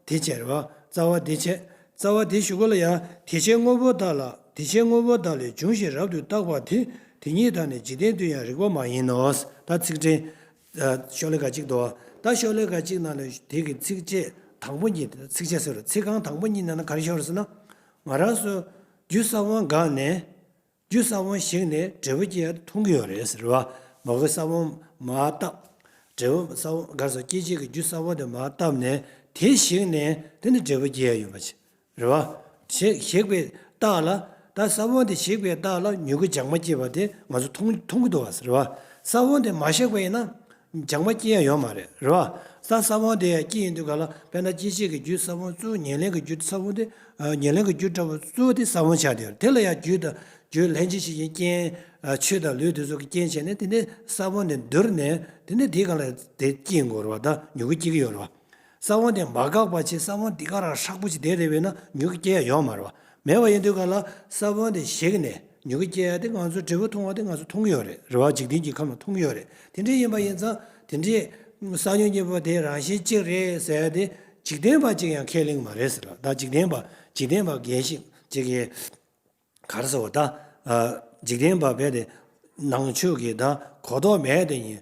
དེ་བྱས་རེད་བ། རྩ་བ་དེ་བྱས། རྩ་བ་དེ་གཞུག་གུ་ལ་ཡང་དེ་བྱས་དངོས་པོ་དག་ལ་དེ་བྱས་དངོས་པོ་དག་ལས་བྱུང་ཞེས་རབ་ཏུ་བརྟགས་པ་དེ་དེ་ཉིད་དག་ནི་འཇིག་རྟེན་དུ་ཡང་རིགས་པ་མ་ཡིན་ནོ། ད་ཚིག་ཕྲེང་། ཤོ་ལོ་ཀ་གཅིག་འདུག་ད་ཤོ་ལོ་ཀ་གཅིག་ནང་ལ་དེ་གི་ཚིགས་བཅད་ དང་པོ་གཉིས་དེ་ཚིགས་བཅད་ཟེར་བ། ཚིག་རྐང་དང་པོ་གཉིས་ནང་ན་ག་རེ་ཤོར་ཟེར་ན། ང་རང་ཚོ་རྒྱུ་ས་བོན་འགགས་ནས། རྒྱུ་ས་བོན་ཞིག་ནས་འབྲས་བུ་སྐྱེ་ཡ་མཐོང་གི་ཡོད་རེད་ཟེར་བ། མ་གི་ས་བོན་མར་བཏབ། འབྲས་བུ་ས་བོན་ག་རེ་ཟེར། སྐྱེ་བྱེད་ཀྱི་རྒྱུ་ས་བོན་དེ་མར་བཏབ་ནས་དེ་ཞིག་ནས་དེ་ནི་འབྲས་བུ་སྐྱེ་ཡ་ཡོད་པ་ཅིག་རེད་བ། ཞིག་ཞིག་པའི་རྟགས་ལ། ད་ས་བོན་དེ་ཞིག་པའི་རྟགས་ལ་མྱུ་གུ་ལྗང་མ་སྐྱེས་པ་དེ་ང་ཚོ་མཐོང་མཐོང་གི་འདུག་བ་ཟེར་བ། ས་བོན་དེ་མ་ཞིག་པ་ཡིན་ན། ལྗང་མ་སྐྱེ་ཡ་ཡོད་མ་རེད་རེད་བ། ས་ས་བོན་དེ་ཡ་སྐྱེ་ཡིན་དུས་ག་ལ་དཔེར་ན་སྐྱེ་བྱེད་ཀྱི་རྒྱུ་ས་བོན་གཙོ་བོ་ཉེར་ལེན་གྱི་རྒྱུ་ས་བོན་དེ། ཉེར་ལེན་གྱི་རྒྱུ་འདྲ་བོ་གཙོ་བོ་དེ་ས་བོན་ཆགས་བསྡད་ཡོད་རེད། དེ་ལ་ཡ་རྒྱུ་དང་རྒྱུ་ལྷན་ཅིག་བྱེད་ཀྱི་རྐྱེན། ཆོས་དང་ལུས་དེ་ཚོ་གི་རྐྱེན་བྱས་ནས་དེ་ནས་ས་བོན་དེ་འདུར་ནས་དེ་ནས་དེའི་སྒང་ལ་དེ་སྐྱེ་དགོས་རེད་བ། ད་མྱུ་གུ་སྐྱེ་གི་ཡོད་རེད་བ། ས་བོན་དེ་མ་འགགས་པ་བྱས་ས་བོན་དེ་ག་རང་ཧྲག་པོ་ཅིག་བསྡད་བསྡད་པས་ན་མྱུ་གུ་སྐྱེ་ཡ་ཡོད་མ་རེད་བ། མེད་པ་ཡིན་དུས་ག་ལ་ས་བོན་དེ་ཞིག་ནས། མྱུ་གུ་སྐྱེ་ཡ་དེ་ང་ཚོ་འབྲས་བུ་མཐོང་བ་དེ་ང་ཚོ་མཐོང་གི་ཡོད་རེད་རེད་བ། འཇིག་རྟེན་གྱི་ཁམས་ལ་མཐོང་གི་ཡོད་རེད། དེ་འདྲ་ཡིན་པ་ཡིན་ཙང་དེ་འདྲའི་སང་ཉིན་གཉིས་པོ་དེ་རང་བཞིན་གཅིག་རེད་ཟེར་ཡ་དེ་འཇིག་རྟེན་པ་གཅིག་ཡང་ཁས་ལེན་མ་རེད་ཟེར་ལ། ད་འཇིག་རྟེན་པ་འཇིག་རྟེན་པ་རྒན་ཞིག་ཅིག་གིས་ག་རེ་ཟེར་བ། ད་འཇིག་རྟེན་པ་རྦད་དེ་ནང་ཆོས་ཀྱི་ད་གོ་རྟོགས་མེད་དེ་ཡིན།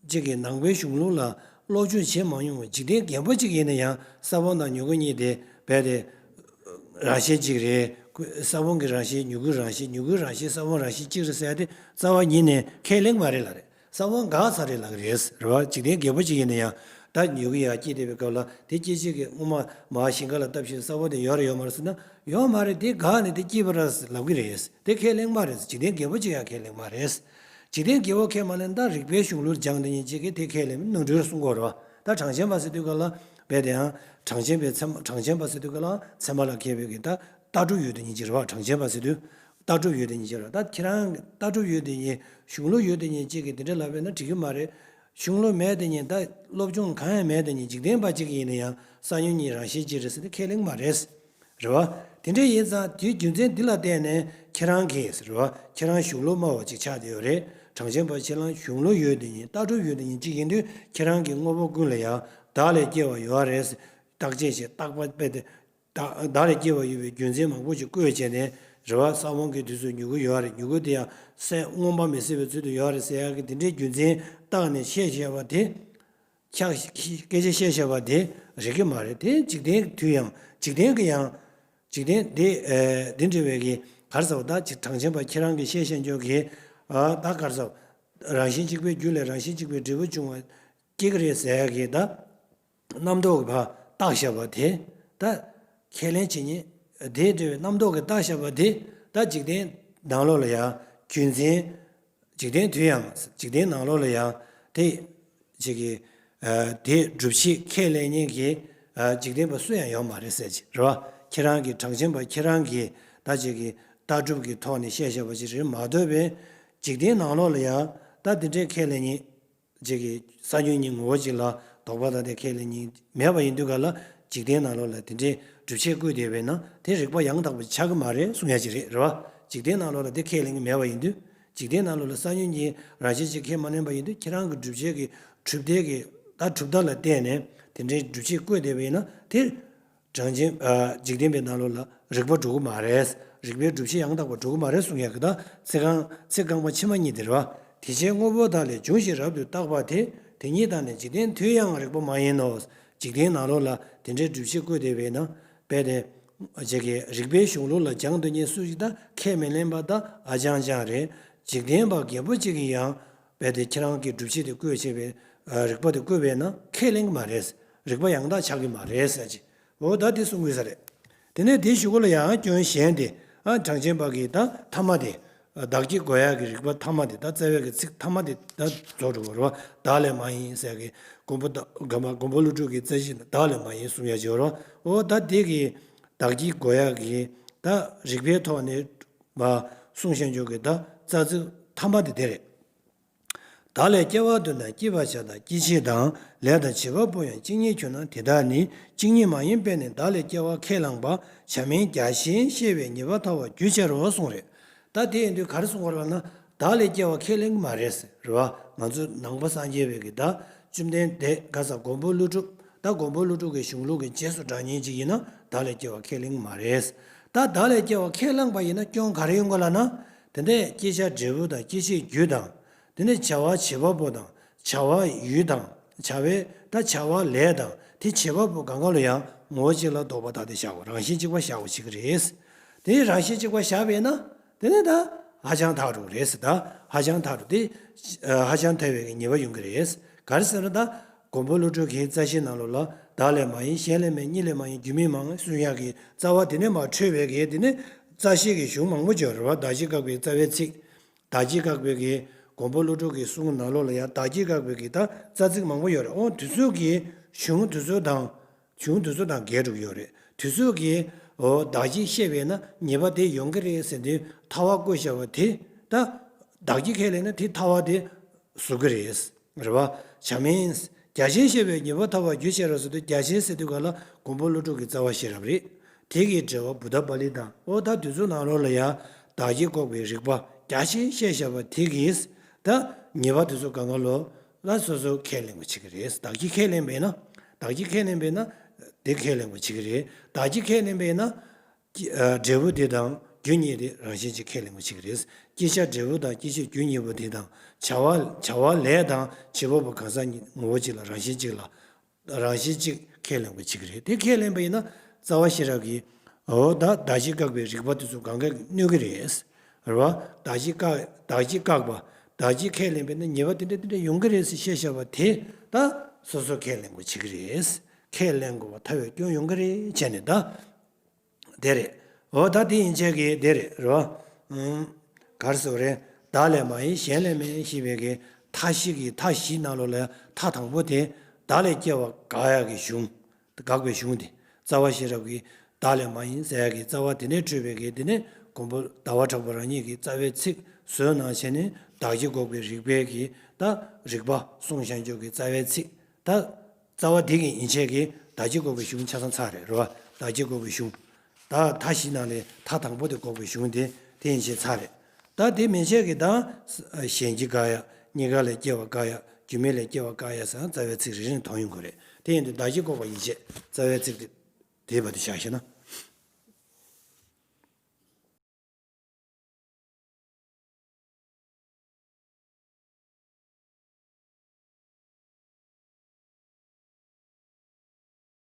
གཅིག་གིས་ནང་པའི་གཞུང་ལུགས་ལ་སློབ་སྦྱོང་བྱེད་མ་མྱོང་བའི་འཇིག་རྟེན་རྒན་པོ་གཅིག་ཡིན་ན་ཡང་ས་བོན་དང་མྱུ་གུ་གཉིས་དེ་རྦད་དེ་རང་བཞིན་གཅིག་རེད། ས་བོན་གྱི་རང་བཞིན་མྱུ་གུའི་རང་བཞིན་མྱུ་གུའི་རང་བཞིན་ས་བོན་རང་བཞིན་གཅིག་རེད་ཟེར་ཡ་དེ་རྩ་བ་ཉིད་ནས་ཁས་ལེན་མ་རེད་ལབ་རེད། ས་བོན་འགག་ཚར་རེད་ལབ་ཀྱི་རེད་རེད་བ། འཇིག་རྟེན་རྒན་པོ་གཅིག་ཡིན་ན་ཡང་ད་མྱུ་གུ་ཡར་སྐྱེས་བསྡད་པའི་སྐབས་ལ་དེ་སྐྱེ་བྱེད་ཀྱི་སྔོན་མ་མར་ཞིང་ཁ་ལ་བཏབ་བཞིན་ས་བོན་དེ་ཡོད་རེད་ཡོད་མ་རེད་ཟེར་ན་ཡོད་མ་རེད། དེ་འགག་ནས་དེ་སྐྱེས་པ་རེད་ལབ་ཀྱི་རེད། དེ་ཁས་ལེན་མ་རེད། འཇིག་རྟེན་རྒན་པོ་གཅིག་ཡང་ཁས་ལེན་མ་རེད། འཇིག་རྟེན་རྒན་པོ་ཁས་མ་ལེན་ད་རིགས་པའི་གཞུང་ལུགས་སྦྱངས་དེ་ཉིད་གཅིག་གིས་དེ་ཁས་ལེན་ནོར་འཁྲུལ་གསུང་གི་ཡོད་རེད་བ། ད་གྲངས་ཅན་པ་ཟེར་དུས་ག་ལ་རྦད་དེ་ཡང་གྲངས་ཅན་པའི་ཚད་མ་གྲངས་ཅན་པ་ཟེར་དུས་ག་ལ་ཚད་མ་ལ་མཁས་པའི་གི་ད་ལྟ་གྲུབ་ཡོད་དེ་ཉིད་གཅིག་རེད་བ། གྲངས་ཅན་པ་ཟེར་དུས་ལྟ་གྲུབ་ཡོད་དེ་ཉིད་གཅིག་རེད། ད་ཁྱེད་རང་ལྟ་གྲུབ་ཡོད་དེ་ཉིད་གཞུང་ལུགས་ཡོད་དེ་ཉིད་གཅིག་གིས་དེ་འདྲ་ལབ་པས་ན་འགྲིག་གི་མ་རེད། གཞུང་ལུགས་མེད་དེ་ཉིད་ད་སློབ་སྦྱོང་གང་ཡང་མེད་དེ་ཉིད་འཇིག་རྟེན་པ་གཅིག་ཡིན་ན་ཡང་ས་ཉོན་གཉིས་རང་བཞིན་གཅིག་རེད་ཟེར་ཏེ་ཁས་ལེན་གྱི་མ་རེད། རེད་བ། དེ་འདྲ་ཡིན་ཙང་དེའི་རྒྱུ་མཚན་འདི་ལ་བརྟེན་ནས་ཁྱེད་རང་གིས་རེད་བ། ཁྱེད་རང་གཞུང་ལུགས་སྨྲ་བ་ཅིག་ཆགས་བསྡད་ཡོད་རེད། གྲངས་ཅན་པ་ཁྱེད་རང་གཞུང་ལུགས་ཡོད་དེ་ཉིད་ལྟ་གྲུབ་ཡོད་དེ་ཉིད་གཅིག་ཡིན་དུས་ཁྱེད་རང་གི་དངོས་པོ་ཀུན་ལ་ཡང་བདག་ལས་སྐྱེ་བ་ཡོད་རེད། བརྟག་དཔྱད་བྱས་བརྟག་པ་དཔེ་དེ་བདག་བདག་ལས་སྐྱེ་བ་ཡོད་པའི་རྒྱུ་མཚན་མང་པོ་ཞིག་བཀོད་བྱས་ནས་རེད་བ། ས་བོན་གྱི་དུས་སུ་མྱུ་གུ་ཡོད་རེད། མྱུ་གུ་དེ་ཡང་སེམས་མངོན་པ་མི་གསལ་བའི་ཚུལ་དུ་ཡོད་རེད་ཟེར་ཡག་གི་དེ་འདྲའི་རྒྱུ་མཚན་བཏགས་ནས་བཤད་བཤད་པ་དེ། ཆགས་སྐད་ཆ་བཤད་བཤད་པ་དེ་རིགས་ཀྱི་མ་རེད། དེ་འཇིག་རྟེན་དུས་ཡང་འཇིག་རྟེན་གྱི་ཡང་འཇིག་རྟེན་འདི་ཨེ་འདི་འདྲ་བའི་གི་ག་རེ་ཟེར་བ། ད་ཅིག་གྲངས་ཅན་པ་ཁྱེད་རང་གི་བཤད་བཤད་འཇོག་གི་ཨ་ད་ག་རེ་ཟེར་བ། རང་བཞིན་གཅིག་པའི་རྒྱུ་ལས་རང་བཞིན་གཅིག་པའི་འབྲས་བུ་འབྱུང་བ་སྐྱེ་གི་རེད་ཟེར་ཡ་གི་ད་རྣམ་རྟོག་གི་ཕར་བཏགས་བཞག་པ་དེ་ད་ཁས་ལེན་བྱེད་ཉེན་དེ་འདྲ་བའི་རྣམ་རྟོག་གི་བཏགས་བཞག་པ་དེ་ད་འཇིག་རྟེན་ནང་ལོགས་ལ་ཡང་རྒྱུ་མཚན། འཇིག་རྟེན་དུས་ཡང་འཇིག་རྟེན་ནང་ལོགས་ལ་ཡང་དེ་ཅིག་གི་ཨ་དེ་སྒྲུབ་བྱེད་ཁས་ལེན་མཁན་གྱི་ཨ་འཇིག་རྟེན་པ་སུ་ཡང་ཡོད་མ་རེད་ཟེར་གྱི་རེད་བ། ཁྱེད་རང་གི་གྲངས་ཅན་པ་ཁྱེད་རང་གི་ད་ཅིག་གི་ལྟ་གྲུབ་ཀྱི་ཐོག་ནས་བཤད་བཤད་པ་ཅིག་རེད་མ་གཏོགས་པའི་འཇིག་རྟེན་ནང་ལོགས་ལ་ཡང་ད་དེ་འདྲའི་ཁས་ལེན་མཁན་ཅིག་གི་ས་ཉོན་གཉིས་ངོ་བོ་གཅིག་ལ་དོགས་པ་དང་དེ་ཁས་ལེན་མཁན་མེད་པ་ཡིན་དུས་ག་ལ་འཇིག་རྟེན་ནང་ལོགས་ལ་དེ་འདྲའི་སྒྲུབ་བྱེད་བཀོད་བསྡད་པས་ན་དེ་རིགས་པ་ཡང་དག་པ་ཆགས་ཀྱི་མ་རེད་གསུང་ཡ་ཅིག་རེད་རེད་བ། འཇིག་རྟེན་ནང་ལོགས་ལ་དེ་ཁས་ལེན་མཁན་མེད་པ་ཡིན་དུས། འཇིག་རྟེན་ནང་ལོགས་ལ་ས་ཉོན་གྱི་རང་བཞིན་གཅིག་ཁས་མ་ལེན་པ་ཡིན་དུས་ཁྱེད་རང་གི་སྒྲུབ་བྱེད་ཀྱི་གྲུབ་མཐའ་གི་ད་གྲུབ་མཐའ་ལ་བརྟེན་ནས་དེ་འདྲའི་སྒྲུབ་བྱེད་བཀོད་བསྡད་པ་ཡིན་ན་དེ་གྲངས་ཅན་ཨ་འཇིག་རྟེན་པའི་ནང་ལོགས་ལ་རིགས་པ་འགྲོ་གི་མ་རེད། རིགས་པའི་སྒྲུབ་བྱེད་ཡང་དག་པ་འགྲོ་གི་མ་རེད་གསུང་ཡག་གི་ད་ཚིག་རྐང་ཚིག་རྐང་པ་ཕྱི་མ་གཉིས་དེ་རེད་བ། དེ་ཕྱིར་དངོས་པོ་དག་ལས་འབྱུང་ཞིང་རབ་ཏུ་བརྟགས་པ་དེ། དེ་ཉིད་དང་ནི་འཇིག་རྟེན་དུས་ཡང་རིགས་པ་མ་ཡིན་ནོ། འཇིག་རྟེན་ནང་ལོགས་ལ་དེ་འདྲའི་སྒྲུབ་བྱེད་བཀོད་བསྡད་པས་ན། རྦད་དེ། ཅིག་གིས་རིགས་པའི་གཞུང་ལུགས་ལ་སྦྱང་འདོད་མཁན་སུ་ཞིག་ད་ཁས་མི་ལེན་པ་ད་ཨ་ཅང་ཅང་རེད། འཇིག་རྟེན་པ་རྒན་པོ་གཅིག་གིས་ཡང་རྦད་དེ་ཁྱེད་རང་གི་སྒྲུབ་བྱེད་དེ་བཀོད་བྱས་པའི་རིགས་པ་དེ་བཀོད་པས་ན་ཁས་ལེན་གྱི་མ་རེད། རིགས་པ་ཡང་དག་ཆགས་ཀྱི་མ་རེད་ཟེར་གྱི། འོ་ད་དེ་གསུང་དགོས་ས་རེད། དེ་ནས་དེའི་གཞུག་གུ་ལ་ཡང་སྐྱོན་གཞན་དེ་ཨ་གྲངས་ཅན་པ་གིས་ད་ཐ་མ་དེ། བདག་གིས་གོ་ཡག་གི་རིགས་པ་ཐ་མ་དེ་ད་རྩ་བའི་གི་ཚིག་ཐ་མ་དེ་ད་རྫོགས་འགྲོ་གི་རེད་བ། བདག་ལས་མ་ཡིན་ཟེར་གི་མགོན་པོ་ད་ག་མ་མགོན་པོ་ཀླུ་སྒྲུབ་ཀྱི་རྩ་བཞི་ན་བདག་ལས་མ་ཡིན་གསུང་ཡ་ཅིག་ཡོད་རེད་བ། འོ་ད་དེ་གི་བདག་གིས་གོ་ཡག་གི་ད་རིགས་པའི་ཐོག་ནས་མ་གསུང་བཤད་འཇོག་གི་ད་རྩ་ཚིག་ཐ་མ་དེ་དེ་རེད། བདག་ལས་སྐྱེ་བ་བཏུས་ན་སྐྱེད་པར་བྱ་དང་སྐྱེད་བྱེད་དང་ལས་དང་བྱེད་པ་པོ་ཡང་གཅིག་ཉིད་གྱུར་ན་དེ་དག་ནི་གཅིག་ཉིད་མ་ཡིན་པས་ནི་བདག་ལས་སྐྱེ་བ་ཁས་བླངས་པ་བྱ་མིན་རྒྱ་ཆེན་ཤེས་པས་ཉེས་པར་ཐལ་བར་རྒྱུ་ཆེ་རུ་གསུངས་རེད། ད་དེ་ཡིན་དུས་ག་རེ་གསུང་དགོས་རེད་ལབ་ན་བདག་ལས་སྐྱེ་བ་ཁས་ལེན་གྱི་མ་རེད་ཟེར་རེད་བ། ང་ཚོ་ནང་པ་སངས་རྒྱས་པའི་གི་ད་བཅོམ་ལྡན་འདས་ག་ས་མགོན་པོ་ཀླུ་སྒྲུབ་ད་མགོན་པོ་ཀླུ་སྒྲུབ་ཀྱི་གཞུང་ལུགས་ཀྱི་རྗེས་སུ་འབྲང་མཁན་ཅིག་ཡིན་ན་བདག་ལས་སྐྱེ་བ་ཁས་ལེན་གྱི་མ་རེད། ད་བདག་ལས་སྐྱེ་བ་ཁས་བླངས་པ་ཡིན་ན་སྐྱོན་ག་རེ་ཡོང་གི་ལབ་ན། དེ་འདྲའི་སྐྱེད་བྱ་འབྲས་བུ་དང་སྐྱེད་བྱེད་རྒྱུ་དང་། དེ་ནས་བྱ་བ་བྱེད་པ་པོ་དང་བྱ་བ་ཡུལ་དང་བྱ་བའི་ད་བྱ་བ་ལས་དང་ དེ་བྱེད་པ་པོ་གང་ག་ལ་ཡང་ངོ་བོ་གཅིག་ལ་ལྡོག་པ་དག་སྟེ་བཞག་གོ། རང་བཞིན་གཅིག་པ་བཞག་གོ་བྱེད་ཀྱི་རེད། དེ་རང་བཞིན་གཅིག་པ་བཞག་པས་ན། དེ་ནི་ད་ཧ་ཅང་ཐག་རིང་རེད་ཟེར། ད་ཧ་ཅང་ཐག་རིང་དེ། ཧ་ཅང་ཐལ་བའི་ཉེས་པ་ཡོང་གི་རེད། ག་རེ་ཟེར་ན་ད། མགོན་པོ་ཀླུ་སྒྲུབ་ཀྱི་རྩ་ཤེའི་ནང་ལོགས་ལ་བདག་ལས་མ་ཡིན་གཞན་ལས་མིན་གཉིས་ལས་མ་ཡིན་རྒྱུ་མེད་མང་གསུང་ཡག་གི་རྩ་བ་དེ་ནས་མར་འཕྲོས་པའི་གི་དེ་ནས་རྩ་ཤེ་གི་གཞུང་མང་པོ་ཅིག་ཡོད་རེད་བ། བདག་བསྐྱེད་བཀག་པའི་རྩ་བའི་ཚིག་བདག་བསྐྱེད་བཀག་པའི་གི་མགོན་པོ་ཀླུ་སྒྲུབ་ཀྱི་གསུང་ནང་ལོགས་ལ་ཡང་བདག་བསྐྱེད་བཀག་པའི་གི་ད་རྩ་ཚིག་མང་པོ་ཡོད་རེད། ཨོ་དེ་ཚོ་གི་གཞུང་དེ་ཚོ་དང་། གཞུང་དེ་ཚོ་དང་འགལ་འགྲོ་གི་ཡོད་རེད། དེ་ཚོ་གིས་འོ་བདག་བསྐྱེད་བཤད་པས་ན་ཉེས་པ་དེ་ཡོང་གི་རེད་ཟེར་དུས་ཐལ་བ་བཀོད་བཞག་པ་དེ། ད་བདག་བསྐྱེད་ཁས་ལེན་ན་དེ་ཐལ་བ་དེ་བཟོ་གི་རེད། རེད་བ། བྱ་མིན། རྒྱ་ཆེན་བཤད་པའི་ཉེས་པ་ཐལ་བ་རྒྱུ་ཤེས་རབ་ཟེར་དུས་རྒྱ་ཆེན་ཟེར་དུས་ག་ལ་མགོན་པོ་ཀླུ་སྒྲུབ་ཀྱི་རྩ་བ་ཤེས་རབ་རེད། དེ་གི་འགྲེལ་བ་བུདྡྷ་པཱ་ལི་དང་ཨོ་ད་དེ་ཚོ་ནང་ལོགས་ལ་ཡང་བདག་བསྐྱེད་འགོག་པའི་རིགས་པ་རྒྱ་ཆེན་བཤད་བཞག་པ་དེ་གིས་ད་ཉེས་པ་དེ་ཚོ་གང་ག་ལོ། ལ་སོ་སོ་ཁས་ལེན་དགོས་བྱེད་ཀྱི་རེད། བདག་བསྐྱེད་ཁས་ལེན་པས་ན། བདག་བསྐྱེད་ཁས་ལེན་པས་ན། དེ་ཁས་ལེན་དགོས་བྱེད་ཀྱི་རེད། བདག་བསྐྱེད་ཁས་ལེན་པས་ན། ཀྱི་ཨ་འབྲས་བུ་དེ་དང་རྒྱུ་གཉིས་དེ་རང་བཞིན་གྱིས་ཁས་ལེན་དགོས་བྱེད་ཀྱི་རེད། བསྐྱེད་བྱ་འབྲས་བུ་དང་བསྐྱེད་བྱེད་རྒྱུ་གཉིས་པོ་དེ་དང་། བྱ་བ་བྱ་བ་ལས་དང་བྱེད་པ་པོ་གང་ཟག་གཉིས་ངོ་བོ་གཅིག་ལ་རང་བཞིན་གཅིག་ལ། རང་བཞིན་གཅིག་ཁས་ལེན་དགོས་བྱེད་ཀྱི་རེད། དེ་ཁས་ལེན་པ་ཡིན་ན་རྩ་བ་ཤེས་རབ་ཀྱིས། འོ་ད་བདག་བསྐྱེད་བཀག་པའི་རིགས་པ་དེ་ཚོ་གང་ག་གནོད་ཀྱི་རེད། རེད་བ། བདག་བསྐྱེད་བཀག་བདག་བསྐྱེད་བཀག་པ། བདག་བསྐྱེད་ཁས་ལེན་པས་ན་ཉེས་པ་དེ་འདྲ་དེ་འདྲ་ཡོང་གི་རེད་ཟེར་བཤད་བཞག་པ་དེ་ད་སོ་སོ་ཁས་ལེན་དགོས་བྱེད་ཀྱི་རེད། ཁས་ལེན་དགོས་པ་ཐལ་བའི་སྐྱོན་ཡོང་གི་རེད་བྱས་ནས་ད། དེ་རེད། འོ་ད་དེ་ཡན་ཆད་ཀྱི་དེ་རེད་རོ། ཨུམ། ག་རེ་ཟེར་རེད། བདག་ལས་མ་ཡིན་གཞན་ལས་མིན་ཞེས་པའི་གི་མཐའ་བཞི་གི་མཐའ་བཞི་ནང་ལོགས་ལ་མཐའ་དང་པོ་དེ་བདག་ལས་སྐྱེ་བ་དགག་ཡག་གི་གཞུང་། དགག་པའི་གཞུང་དེ། རྩ་བ་ཤེས་རབ་ཀྱིས་བདག་ལས་མ་ཡིན་ཟེར་ཡག་གི་རྩ་བ་དེ་ནས་འཕྲོས་པའི་གི་དེ་ནས་མགོན་པོ་ཟླ་བ་གྲགས་པ་རང་ཉིད་ཀྱི་རྩ་བའི་ཚིག་བཟོས་གནང་བྱས་ནས་བདག་བསྐྱེད་འགོག་པའི་རིགས་པའི་གི་ད་རིགས་པ་གསུངས་བཞག་ཆོག་གི་རྩ་བའི་ཚིག་ད། རྩ་བ་འདི་གི་ཡན་ཆད་ཀྱི་བདག་བསྐྱེད་འགོག་པའི་གཞུང་ཆ་ཚང་ཚར་རེད་རོ། བདག་བསྐྱེད་འགོག་པའི་གཞུང་། ད་མཐའ་བཞི་ནང་ནས་མཐའ་དང་པོ་དེ་འགོག་པའི་གཞུང་དེ་དེ་ཡན་ཆད་ཚར་རེད། ད་དེ་མན་ཆད་ཀྱི་ད་གཞན་སྐྱེ་དགག་ཡ། གཉིས་ཀ་ལས་སྐྱེ་བ་དགག་ཡ། རྒྱུ་མེད་ལས་སྐྱེ་བ་དགག་ཡ་ཟེར་ན་རྩ་བའི་ཚིག་རེ་རེ་ནས་མཐོང་ཡོང་གི་རེད། དེ་ཡིན་དུས་བདག་བསྐྱེད་འགོག་པ་ཡན་ཆད་རྩ་བའི་ཚིག་དེ་དེའི་བར་དུ་བཞག་ཤེ་ན།